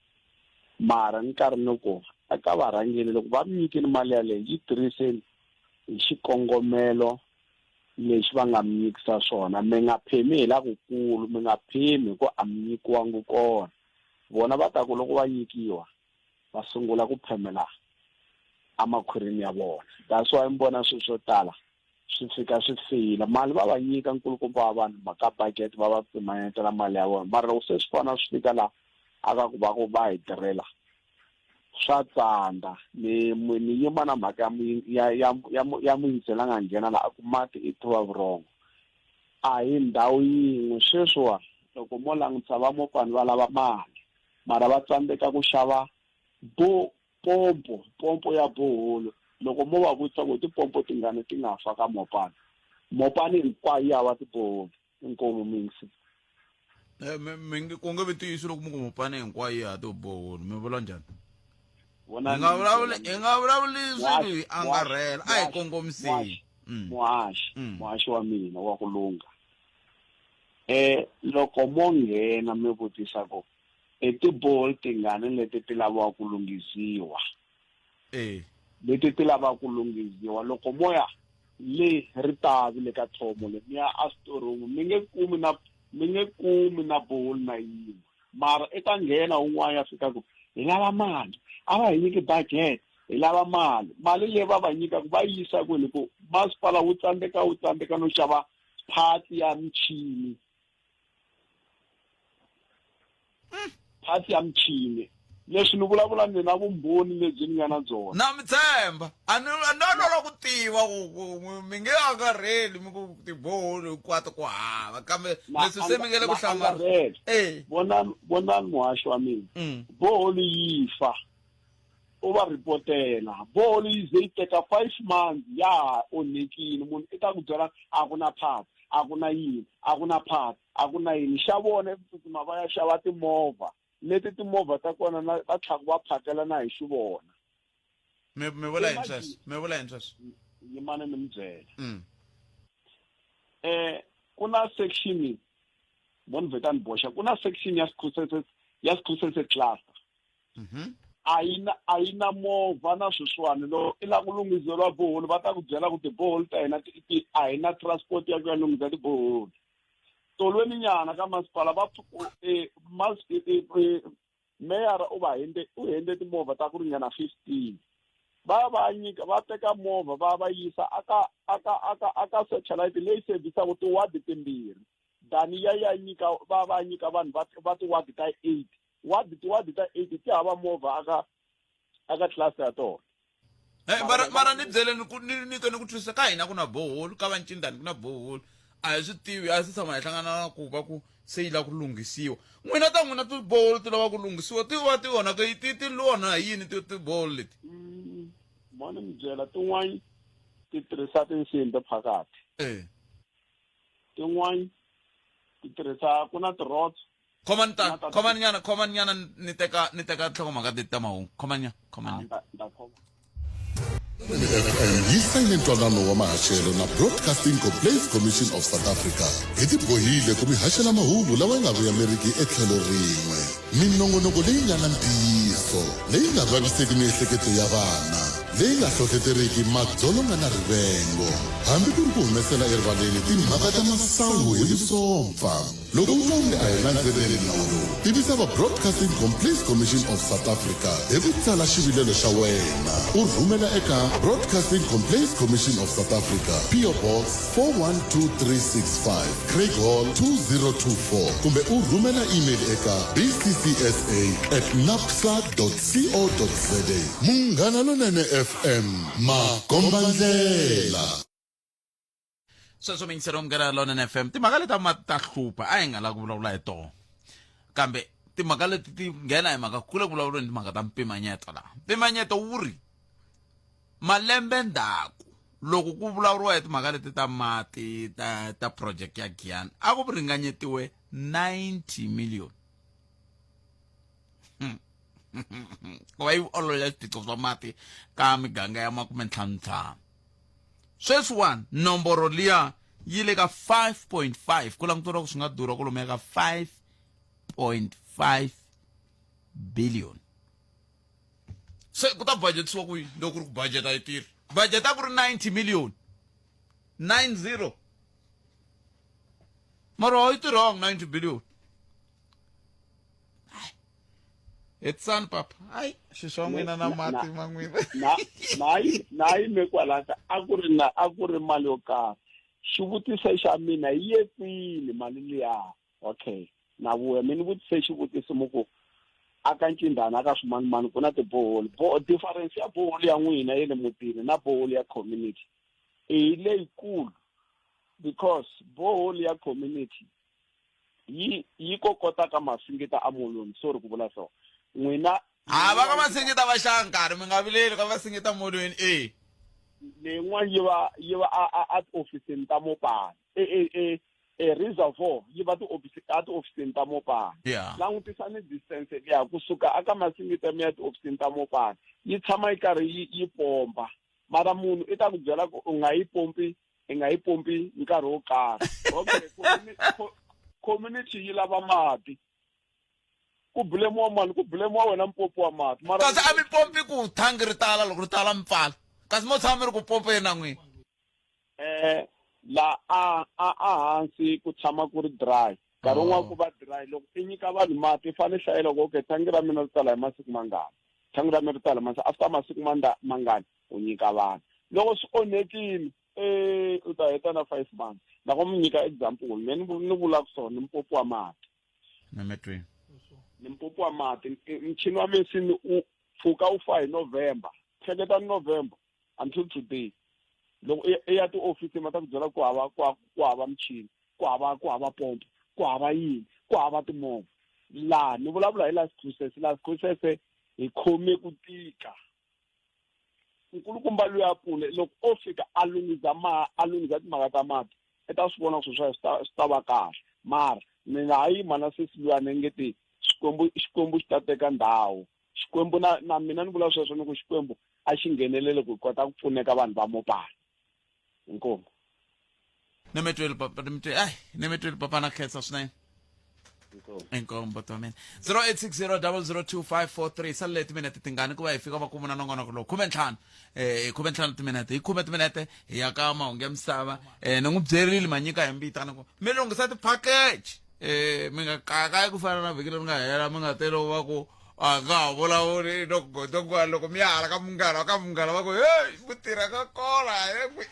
mara ni karhi ni ku eka varhangeli loko va mi nyikile mali yaleyo yi tirhiseni hi xikongomelo lexi va nga mi nyikisa swona mi nga phemi hi la kukulu mi nga phemi hi ku a mi nyikiwangi kona vona va ta ku loko va nyikiwa va sungula ku phemela emakhwirini ya vona that's why mi vona swilo swo tala swi fika swi feyila mali va va nyika nkulukumba wa vanhu mhaka budget va va pimanyetela mali ya vona mara loko se swi fana swi fika laha a ka ku va ku va hi tirhela swa tsandza ni ni yima na mhaka ya ya ya ya muyingiseli a nga nghena la a ku mati i thuva vurhongo a hi ndhawu yin'we sweswiwa loko mo langutisa va mopani va lava mali mara va tsandzeka ku xava bo pompo pompo ya boholo loko mo va vutisa ku tipompo tingani ti nga fa ka mopani mopani hinkwayo ya va tiboholo inkomu mingisi eh, ku nge vi ntiyiso loko mi ku mopani hinkwayo ya ha tiboholo mi vula njhani hi nga vulavuli hi nga vulavuli swilo hi angarhela a hi kongomiseni mm. muhaxi mm. muhaxi wa mina wa ku lungha eh loko mo nghena mi vutisa ku i tiboholo tingani leti ti laviwa ku lunghisiwa eh leti ti lavaka ku lunghiziwa loko moya le ritavi le ka thomo le mi ya a storeroom mi nge kumi na mi nge kumi na boholi na yin'we mara i ta nghena un'wana ya fika ku hi lava mali a va hi nyiki budget hi lava mali mali leyi va va nyikaka va yisa kwini ku masipala wu tsandzeka wu tsandzeka no xava phati ya michini phasi ya michini leswi ni vulavula ni na vumbhoni lebyi ni nga na byona na mi tshemba a ni a ni lava ku tiva ku mi nge angarheli mi ku tiboholo hinkwato ku hava kambe leswi se mi nge le ku hlamala eh vonani vonani muhaxi wa mina mm. boholo yi fa u va ripotela boholo yi ze yi teka five months ya ha onhekile munhu i ta ku byela a ku na phati a ku na yini a ku na phati a ku na yini xa vona i ku tsutsuma va ya xava timovha leti timovha ta kona na va tlhaku va phakela na hi xivona mi mi vula yini sweswo mi vula yini sweswo yimani ni mi byela mm. eh ku na section mo ni vheta ni boxa ku na section ya Sikhuselese ya Sikhuselese cluster Mhm. a yi na a yi na movha na sweswiwani loko i lava ku lunghiseriwa boholi va ta ku byela ku tiboholi ta hina ti a hi na transport ya ku ya lunghisa tiboholi tolweni nyana ka masipala va e, mas, e, e, meyara u va hende u hende timovha ta ku ringana 15 va va nyika va teka movha va va yisa aka aka aka aka satellite leyi servisaku tiwadi timbirhi dani ya ya nyika va va nyika vanhu va va tiwadi ta 8 wadi tiwadi ta 8 ti hava movha aka aka cluster ya tona Eh, mara mara ni byeleni ku ni ni twa ni ku twisisa ka hina ku na boholo ka vancindani ku na boholo A hi swi tivi, a hi se tshama hi hlangana na ku va ku se yi lava ku lunghisiwa. N'wina ta n'wina ti-borehole ti lava ku lunghisiwa ti va ti onhaka ti ti onha hi yini ti-borehole leti? Mo ni mi byela tin'wani ti tirhisa tinsimbhi phakathi. Tin'wani ti tirhisa ku na ti-rods. Khomani ta khomani nyana khomani nyana ni teka ni teka nhlokomhaka leti ta mahungu khomani nyana khomani nyana. Ta khoma. FM yi sayine ntwanano wa mahaxelo na Broadcasting Complaints Commission of South Africa. Hi tibohile ku mi haxela mahungu lawa ya nga vuyameriki etlhelo rin'we. Minongonoko leyi nga na ntiyiso, leyi nga vaviseki miehleketo ya vana, leyi nga hlohleteriki madzolonga na rivengo, hambi ku ri ku humesela erivaleni timhaka ta masangu hi vusompfa. Loko u twa onge a hi landzeleli nawu lowu, tivisa va Broadcasting Complaints Commission of South Africa hi ku tsala xivilelo xa wena u rhumela eka Broadcasting Complaints Commission of South Africa, PO Box 412365, Craighall 2024, kumbe u rhumela email eka bccsa at napsa co za. Munghana Lonene FM, makombandlela. Sweswo mingiselo munghana Lonene FM, timhaka leti ma ta hlupha, a hi nga lavi ku vulavula hi tona, kambe timhaka leti ti nghena hi mhaka kule ku vulavuleni timhaka ta mpimanyeto. Laha mpimanyeto wu ri malembe ndzhaku loko ku vulavuriwa hi timhaka leti ta mati ta project ya Giyani, a ku ringanyetiwe 90 million ku va yi ololela swiphiqo swa mati ka miganga ya makumentlhanuntlhanu. Sweswiwani nomboro liya yi le ka 5.5, ku languteriwa ku swi nga durha kwalomuya ka 5.5 billion. Se ku ta budgetisiwa ku yini loko ku ri ku budget a yi tirhi? Budget a ku ri 90 million, 90, mara a yi tirhanga 90 billion. Hetisani papa, hayi xi swa n'wina na mati ma n'wina. Na yime kwalaka a ku ri na a ku ri mali yo karhi. Xivutiso xa mina, yi ye kwini mali liya? Okay, na vuya mi ni vutise xivutiso mu ku aka ncindana aka swimanimani ku na tiboholi. Difference ya boholi ya n'wina ya le mutini na boholi ya community i leyikulu, because boholi ya community yi kokota ka masingita a molweni. Sorry ku vula so. N'wina Ha va ka masingita va xava nkarhi, mi nga vileli ka masingita molweni e. Leyin'wana yi va a tiofisini ta Mopani. E reservoir yi va a tiofisini ta Mopani. Langutisani distance liya kusuka aka masingita mi ya tiofisini ta Mopani. Yi tshama yi karhi yi pompa. Mara munhu i ta ku byela ku u nga yi pompi, i nga yi pompi nkarhi wo karhi. Okay, community yi lava mati. Ku bulemiwa mani, ku bulemiwa wena mpopi wa mati. Mara kasi a mi pompi ku thangi ri tala, loko ri tala mi pfala. Kasi mo tshama mi ri ku pompeni na n'wina. La a hansi ku tshama ku ri dry. Nkarhi wun'wana ku va dry, loko i nyika vanhu mati i fanele hlayela ku okay, thangi ra mina ri tala hi masiku mangani. Thangi ra mina ri tala hi masiku, after masiku mangani u nyika vanhu. Loko swi onhekile, u ta heta na 5 months. Na ku mi nyika example, me ni vula ku so ni mpopi wa mati. Nametweni. Ni mpopi wa mati. Mchini wa mesini u pfuka u fa hi November. Hleketa November until today. Loko i ya tiofisini va ta ku byela ku hava, ku hava, ku hava michini, ku hava, ku hava pompo, ku hava yini, ku hava timovha. Laha ni vulavula hi last process, last process hi khome ku tika. Nkulukumba luya Pule loko o fika a lunghisa ma, a lunghisa timhaka ta mati, i ta swi vona ku swilo swa yena swi ta va kahle. Mara ni nga ha yima na sesi luya ni nge ti Xikwembu xi ta teka ndhawu. Xikwembu na mina ni vula sweswo ni ku Xikwembu a xi nghenelele ku hi kota ku pfuneka vanhu va Mopani. Inkomu. Ni mi twile papa, ni mi twile. Ai, ni mi twile papa, na khensa swinene. Inkomu buti wa mina. 0860 002543. Salele timinete tingani ku va hi fika makumu na nongonoko lowu? Khumentlhanu. Khumentlhanu timinete. Hi khume timinete hi ya ka mahungu ya misava. Ni n'wi byerile manyika hi mbita ni ku mi lunghisa ti-package. Mi nga kakayi ku fana na vhiki leri nga hela, mi nga tele va ku a nga ha vulavuli loko godongwana loko mi ya hala ka munghana ka munghana va ku hey ku tirha ka kona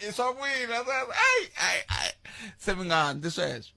i swa n'wina ai ai ai se mi nga handzi sweswo.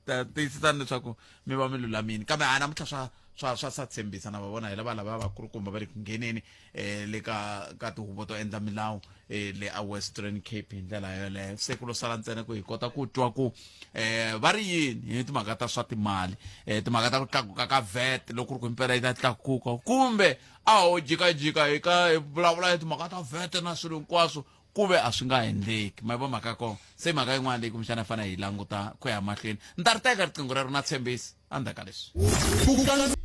Ta tiyisisani leswaku mi va mi lulamile, kambe a namuntlha swa swa sa tshembisa na va vona hi lava lava vakulukumba va le ku ngheneni eh le ka ka tihuvo to endla milawu eh le a Western Cape hi ndlela yoleyo se ku lo sala ntsena ku hi kota ku twa ku eh va ri yini hi timhaka ta swa timali eh timhaka ta ku tlakuka ka VAT loko ku ri ku impela yi ta tlakuka kumbe a ho jikajika hi ka hi vulavula hi timhaka ta VAT na swilo hinkwaswo ku ve a swi nga endleki ma yi vo mhaka ya kona se mhaka yin'wana leyi kumbexana yi fanele hi languta ku ya mahlweni ni ta ri teka riqingho rero na tshembisi endzhaku ka leswi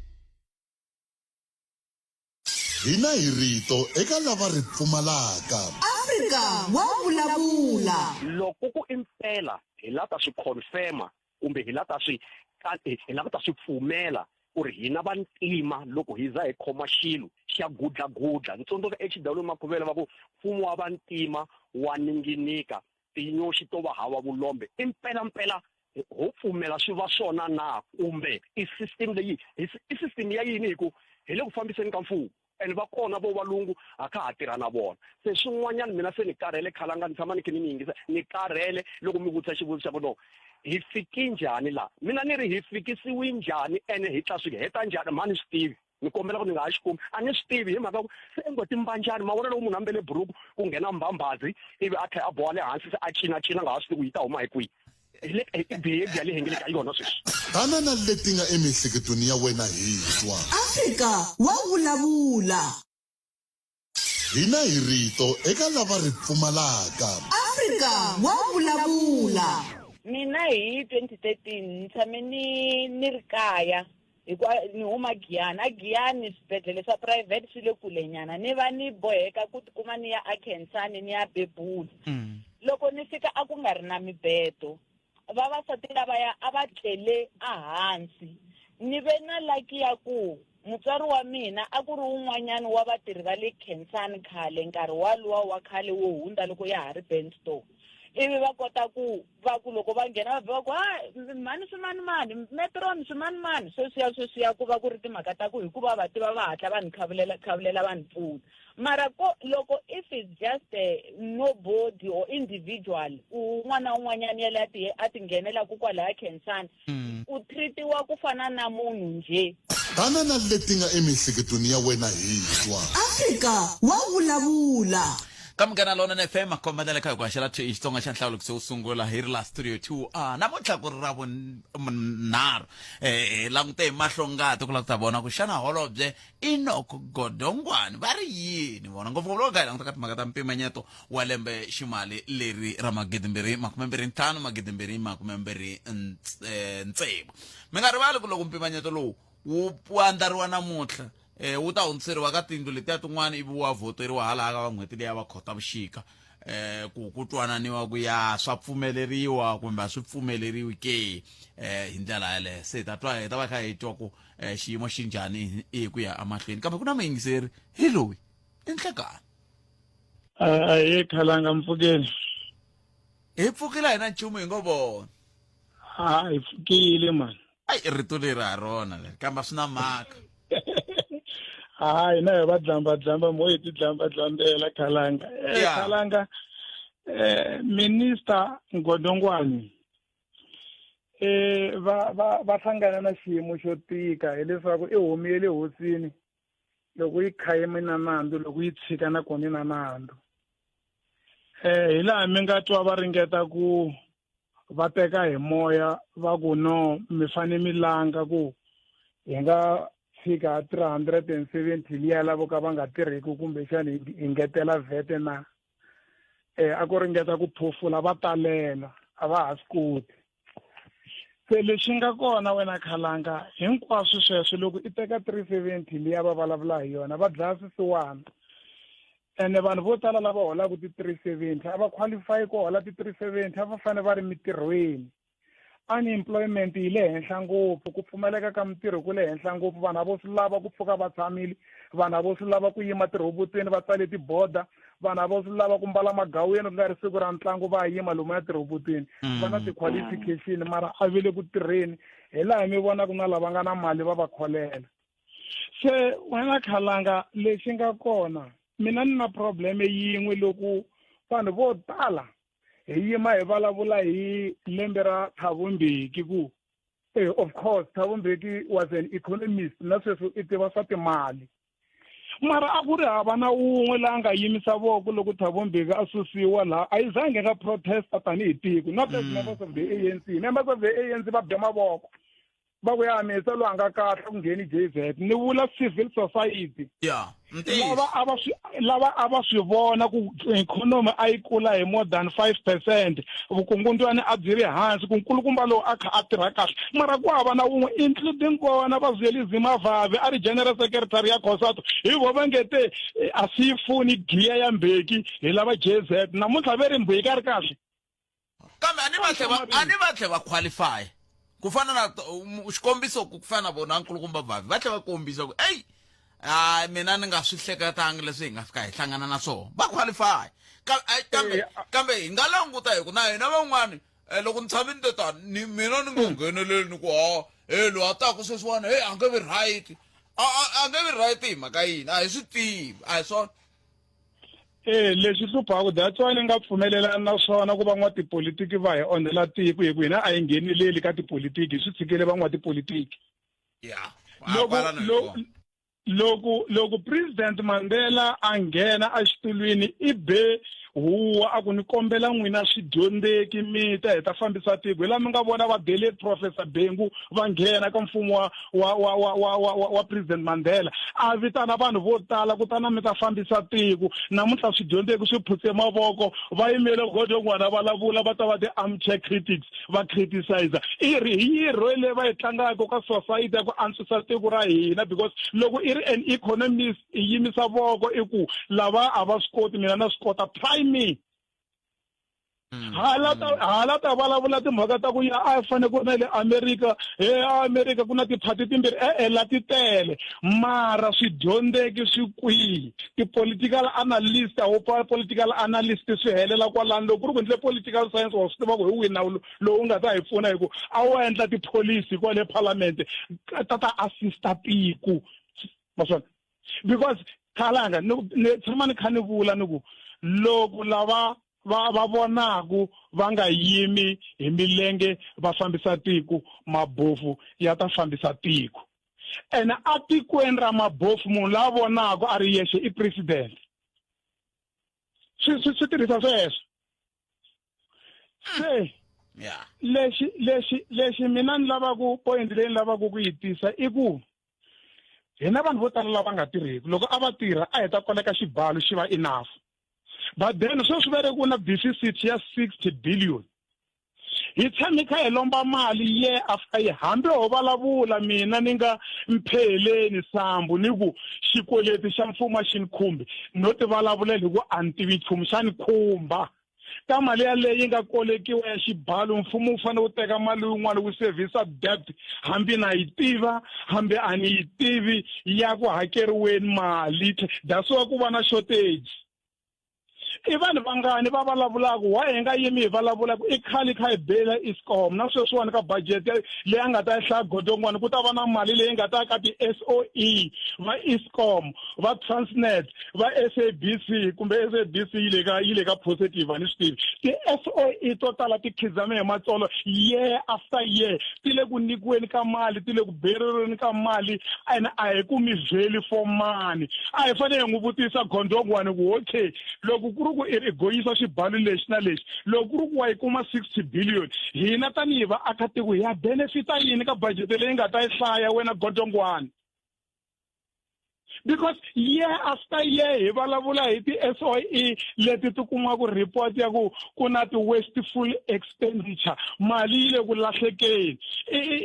Hina hi rito eka lava ri pfumalaka. Afrika wa vulavula. Loko ku impela hi la ta swi confirma kumbe hi la ta swi hi lava ta swi pfumela ku ri hina vantima loko hi za hi khoma xilo xa gudlagudla ni tsundzuka HW Makhuvele va ku mfumo wa vantima wa ninginika tinyoxi to va hava vulombe impela mpela ho pfumela swi va swona na kumbe i system leyi i system ya yini hi ku hi le ku fambiseni ka mfumo and va kona vo valungu ha kha ha tirha na vona se swin'wanyana mina se ni karhele khalanga ni tshama ni khe ni mi yingisa ni karhele loko mi vutisa xivutiso xa ku no hi fiki njhani laha mina ni ri hi fikisiwi njhani ene hi ta swi heta njhani mhani swi tivi ni kombela ku ni nga ha xi kumi a ni swi tivi hi mhaka ku se ngo timbanjani ma vona loko munhu ambele buruku ku nghena mbambazi ivi a tlhela a boha le hansi se a cina cina nga ha swi tivi ku yi ta huma hi kwihi hi le i behavior leyi hi nge le ka yona sweswi Tana na leti nga emiehleketweni ya wena hi twa. Afrika wa vulavula. Hina hi rito eka lava ri pfumalaka. Afrika wa vulavula. Mina hi 2013 ni tshame ni ni ri kaya hikuva ni huma Giyani a Giyani swibedhlele swa private swi le kule nyana ni va ni boheka ku tikuma ni ya aKhensani ni ya bebula loko ni fika a ku nga ri na mibedo vavasati lavaya a va tlele ehansi ni ve na laki ya ku mutswari wa mina a ku ri wun'wanyana wa vatirhi va le Khensani khale nkarhi waluwa wa khale wo hundza loko ya ha ri Benstone ivi va kota ku va ku loko va nghena va va ku ha mhani swimanimani metron swimanimani sweswiya sweswiya ku va ku ri timhaka ta ku hikuva va tiva va hatla va ni khavulela khavulela va ni pfuna mara ko loko if it's just a nobody or individual un'wana na un'wanyana yale a ti a ti nghenelaku kwalaya Khensani u treatiwa ku fana na munhu njhe. Tana na leti nga emiehleketweni ya wena hi twa. Afrika wa vulavula. Ka Munghana Lonene FM makombandlela kha hi ku haxela thwi Xitsonga xa nhlawulo wo sungula hi ri la studio 2 a namuntlha ku ri ra vunharhu eh hi langute hi mahlo ngati ku lava ku ta vona ku xana holobye Enoch Godongwane va ri yini vona ngopfungopfu loko kha hi languta ka timhaka ta mpimanyeto wa lembe ximali leri ra magidimbirhi makumembirhi ntlhanu magidimbirhi makumembirhi eh, ntsevu mi nga rivali ku loko mpimanyeto lowu wu wu andlariwa namuntlha eh, wu ta hundziseriwa ka tindlu letiya tin'wana ivi wa vhoteriwa hala ka n'hweti leya va khotavuxika eh ku ku twananiwa ku ya swa pfumeleriwa kumbe a swi pfumeleriwi ke eh hi ndlela yaleyo se hi ta twa hi ta va kha hi twa ku eh, xiyimo xi njhani hi ku ya emahlweni kambe ku na muyingiseri hi loyi i nhlekani a hi khalanga mpfukeni hi pfukile hi na nchumu hi ngo vona ha hi pfukile mani ayi rito leri ha rona leri kambe a swi na mhaka ha hina hi va dlambadlamba mo hi ti dlambadlambela khalanga eh, khalanga eh, minister Godongwane eh va va va hlangana na xiyimo xo tika hileswaku i homu ya le hosini loko yi khayime na nandzu loko yi tshika na kona na nandzu eh hi laha mi nga twa va ringeta ku va teka hi moya va ku no mi fane mi langa ku hi nga tshika 370 liya lavo ka va nga tirhiki kumbexani hi ngetela vhete na eh a ku ringeta ku phofula va talela a va ha swi koti se lexi nga kona wena khalanga hinkwaswo sweswo loko i teka 370 liya va vulavula hi yona va dlaya swisiwana ene vanhu vo tala lava holaka ti-370 a va qualify ku hola ti-370 a va fanele va ri mitirhweni unemployment yi le henhla ngopfu ku pfumaleka ka mintirho ku le henhla ngopfu vanhu a vo swi lava ku pfuka va tshamile vanhu a vo swi lava ku yima tirhobotweni va tsale tiboda vanhu a vo swi lava ku mbala magaweni ku nga ri siku ra ntlangu va yima lomuya tirhobotweni mm. va na ti-qualification mara a ve le ku tirheni hi laha mi vonaka na lava nga na mali va va kholela se wena khalanga lexi nga kona mina ni na probleme yin'we loko vanhu vo tala hi yima hi vulavula hi lembe ra thavumbiki ku Eh, of course Thabo Mbeki was an economist na sweswo i tiva swa timali mara a ku ri hava na wun'we la nga yimisa voko loko Thabo Mbeki a susiwa laha a yi zangi nga protesta tanihi tiko not as members of the ANC members of the ANC va bya mavoko va ku ya misa loyi a nga kahle ku ngheni JZ ni vula civil society ya lava a va swi lava a va swi vona ku ikhonomi a yi kula hi more than 5 percent vukungundwani a byi ri hansi ku nkulukumba lowu a kha a tirha kahle mara ku hava na wun'we including kona va Zwelinzima Vavi a ri general secretary ya COSATU hi vo va nge te eh, a swi yi funi giya ya Mbeki hi lava JZ namuntlha ve ri Mbeki a ri kahle kambe a ni va tlhe va a ni va tlhe va qualify ku fana na xikombiso ku fana na vona nkulukumba vavi va tlhe va kombisa ku eyi hayi mina ni nga swi hleketangi leswi hi nga fika hi hlangana na swona va qualify kambe eh, kambe hi nga languta hi ku na hina van'wani eh, loko ni tshame ni te tani ni mina ni nga hmm. ngheneleli ni ku ha he loyi a taku sweswiwani he a nge vi right a nge vi right hi mhaka yini a hi swi tivi a hi swona Eh leswi hluphaka that's why ni nga pfumelelani na swona ku van'watipolitiki va hi onhela tiko hi ku hina a hi ngheneleli ka tipolitiki hi swi tshikele van'watipolitiki yeah loko loko loko president Mandela a nghena exitulwini i be huwa a ku ni kombela n'wina swidyondzeki mi ta hi ta fambisa tiko hi laha mi nga vona va bele professor Bengu va nghena ka mfumo wa wa wa wa wa wa, wa, wa president Mandela a vitana vanhu vo tala kutana mi ta fambisa tiko namuntlha swidyondzeki swi phutse mavoko va yimele godo n'wana vulavula va ta va ti-armchair critics va criticizer i ri hi yi role leyi va yi tlangaka ka society ya ku antswisa tiko ra hina because loko i ri an economist i yimisa voko i ku lava a va swi koti mina na swi kota try me mm, hala ta mm. hala ta vulavula timhaka ta ku ya a fanele ku ri na le America he America ku na tiphati timbirhi e-e la ti tele mara swidyondzeki swi kwihi ti-political analyst a wo political analyst swi helela kwalano loko ku ri ku endle political science wa swi tiva ku hi wihi nawu lowu nga ta hi pfuna hi ku a wo endla tipholisi kwale parliament ta ta assista tiko ma swona because khalanga ni tshama ni kha ni vula ni ku loko lava va va vonaku va nga yimi hi milenge va fambisa tiko mabofu ya ta fambisa tiko ene atikweni ra mabofu munhu la vonaku a ri yexe i president swi swi swi tirhisa sweswo se yeah lexi lexi lexi mina ni lavaku point leyi ni lavaku ku yi tisa i ku hina vanhu vo tala lava nga tirheki loko a va tirha a hi ta koleka xibalo xi va enough but then sweswi va ri ku na deficit ya 60 billion hi tshame kha hi lomba mali year after year hambi ho vulavula mina ni nga mpheheleni sambu ni ku xikweleti xa mfumo a xi ni khumbi no ti vulavulela hi ku a ni tivi nchumu xa ni khumba ka mali yaleyo yi nga kolekiwa ya xibalo mfumo wu fanele wu teka mali yin'wana wu sevhisa debt hambi na yi tiva hambi a ni yi tivi ya ku hakeriweni mali that's why ku va na shortage i vanhu vangani va vulavulaka why hi nga yimi hi vulavulaka i khale kha hi bela escom na sweswiwani ka budget leyi a nga ta yi hlaya godongwani ku ta va na mali leyi nga ta ka ti-soe va escom va transnet va sabc kumbe sabc yi le ka yi le ka positive a ni swi tivi ti-soe to tala ti khizame hi matsolo year after year ti le ku nyikiweni ka mali ti le ku bereriweni ka mali ene a hi kumi value for money a hi fanele hi n'wi vutisa gondongwani ku okay loko ku ri ku i gonyisa xibalo lexi na lexi loko ku ri ku wa yi kuma 60 billion hina tanihi vaakatiko hi ya benefita yini ka budget leyi nga ta yi hlaya wena godongwani because year after year hi vulavula hi ti-soe leti ti kumaka report ya ku ku na ti-wasteful expenditure mali yi le ku lahlekeni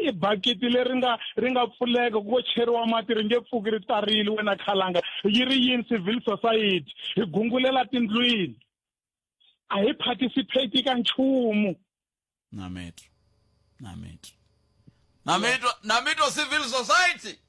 i bakiti leri nga ri nga pfuleka ku cheriwa mati ri nge pfuki ri tarile wena khalanga yi ri yini civil society hi gungulela tindlwini a hi participate ka nchumu na metro na metro na metro na metro civil society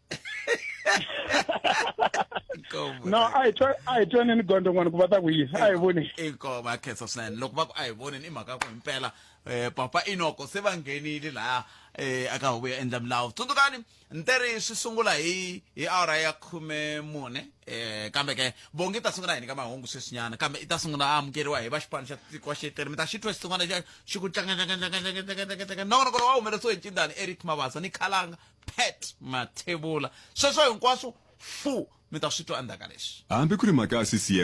No, a hi twa a hi twaneni gondongwana ku va ta ku yini. A hi voni. Inkomu ya khensa swinene. Loko va ku a hi voneni i mhaka ya ku himpela eh papa Inoko se va nghenile laha eh aka huvo yo endla milawu. Tsundzukani nteri swi sungula hi hi awara ya 14 eh kambe ke Bongi ta sungula hi nyika mahungu sweswinyana kambe i ta sungula a amukeriwa hi va xipano xa tiko wa xiteri mi ta xi twa xitsongwana xa xi ku tlanga tlanga tlanga tlanga tlanga tlanga tlanga nongonoko lowu wa humelerisiwe hi Ncindani Eric Mabasa ni Khalanga Pat Mathebula sweswo hinkwaswo fu mi ta swi twa endzhaku ka leswi Hambi ku ri mhaka ya CCM.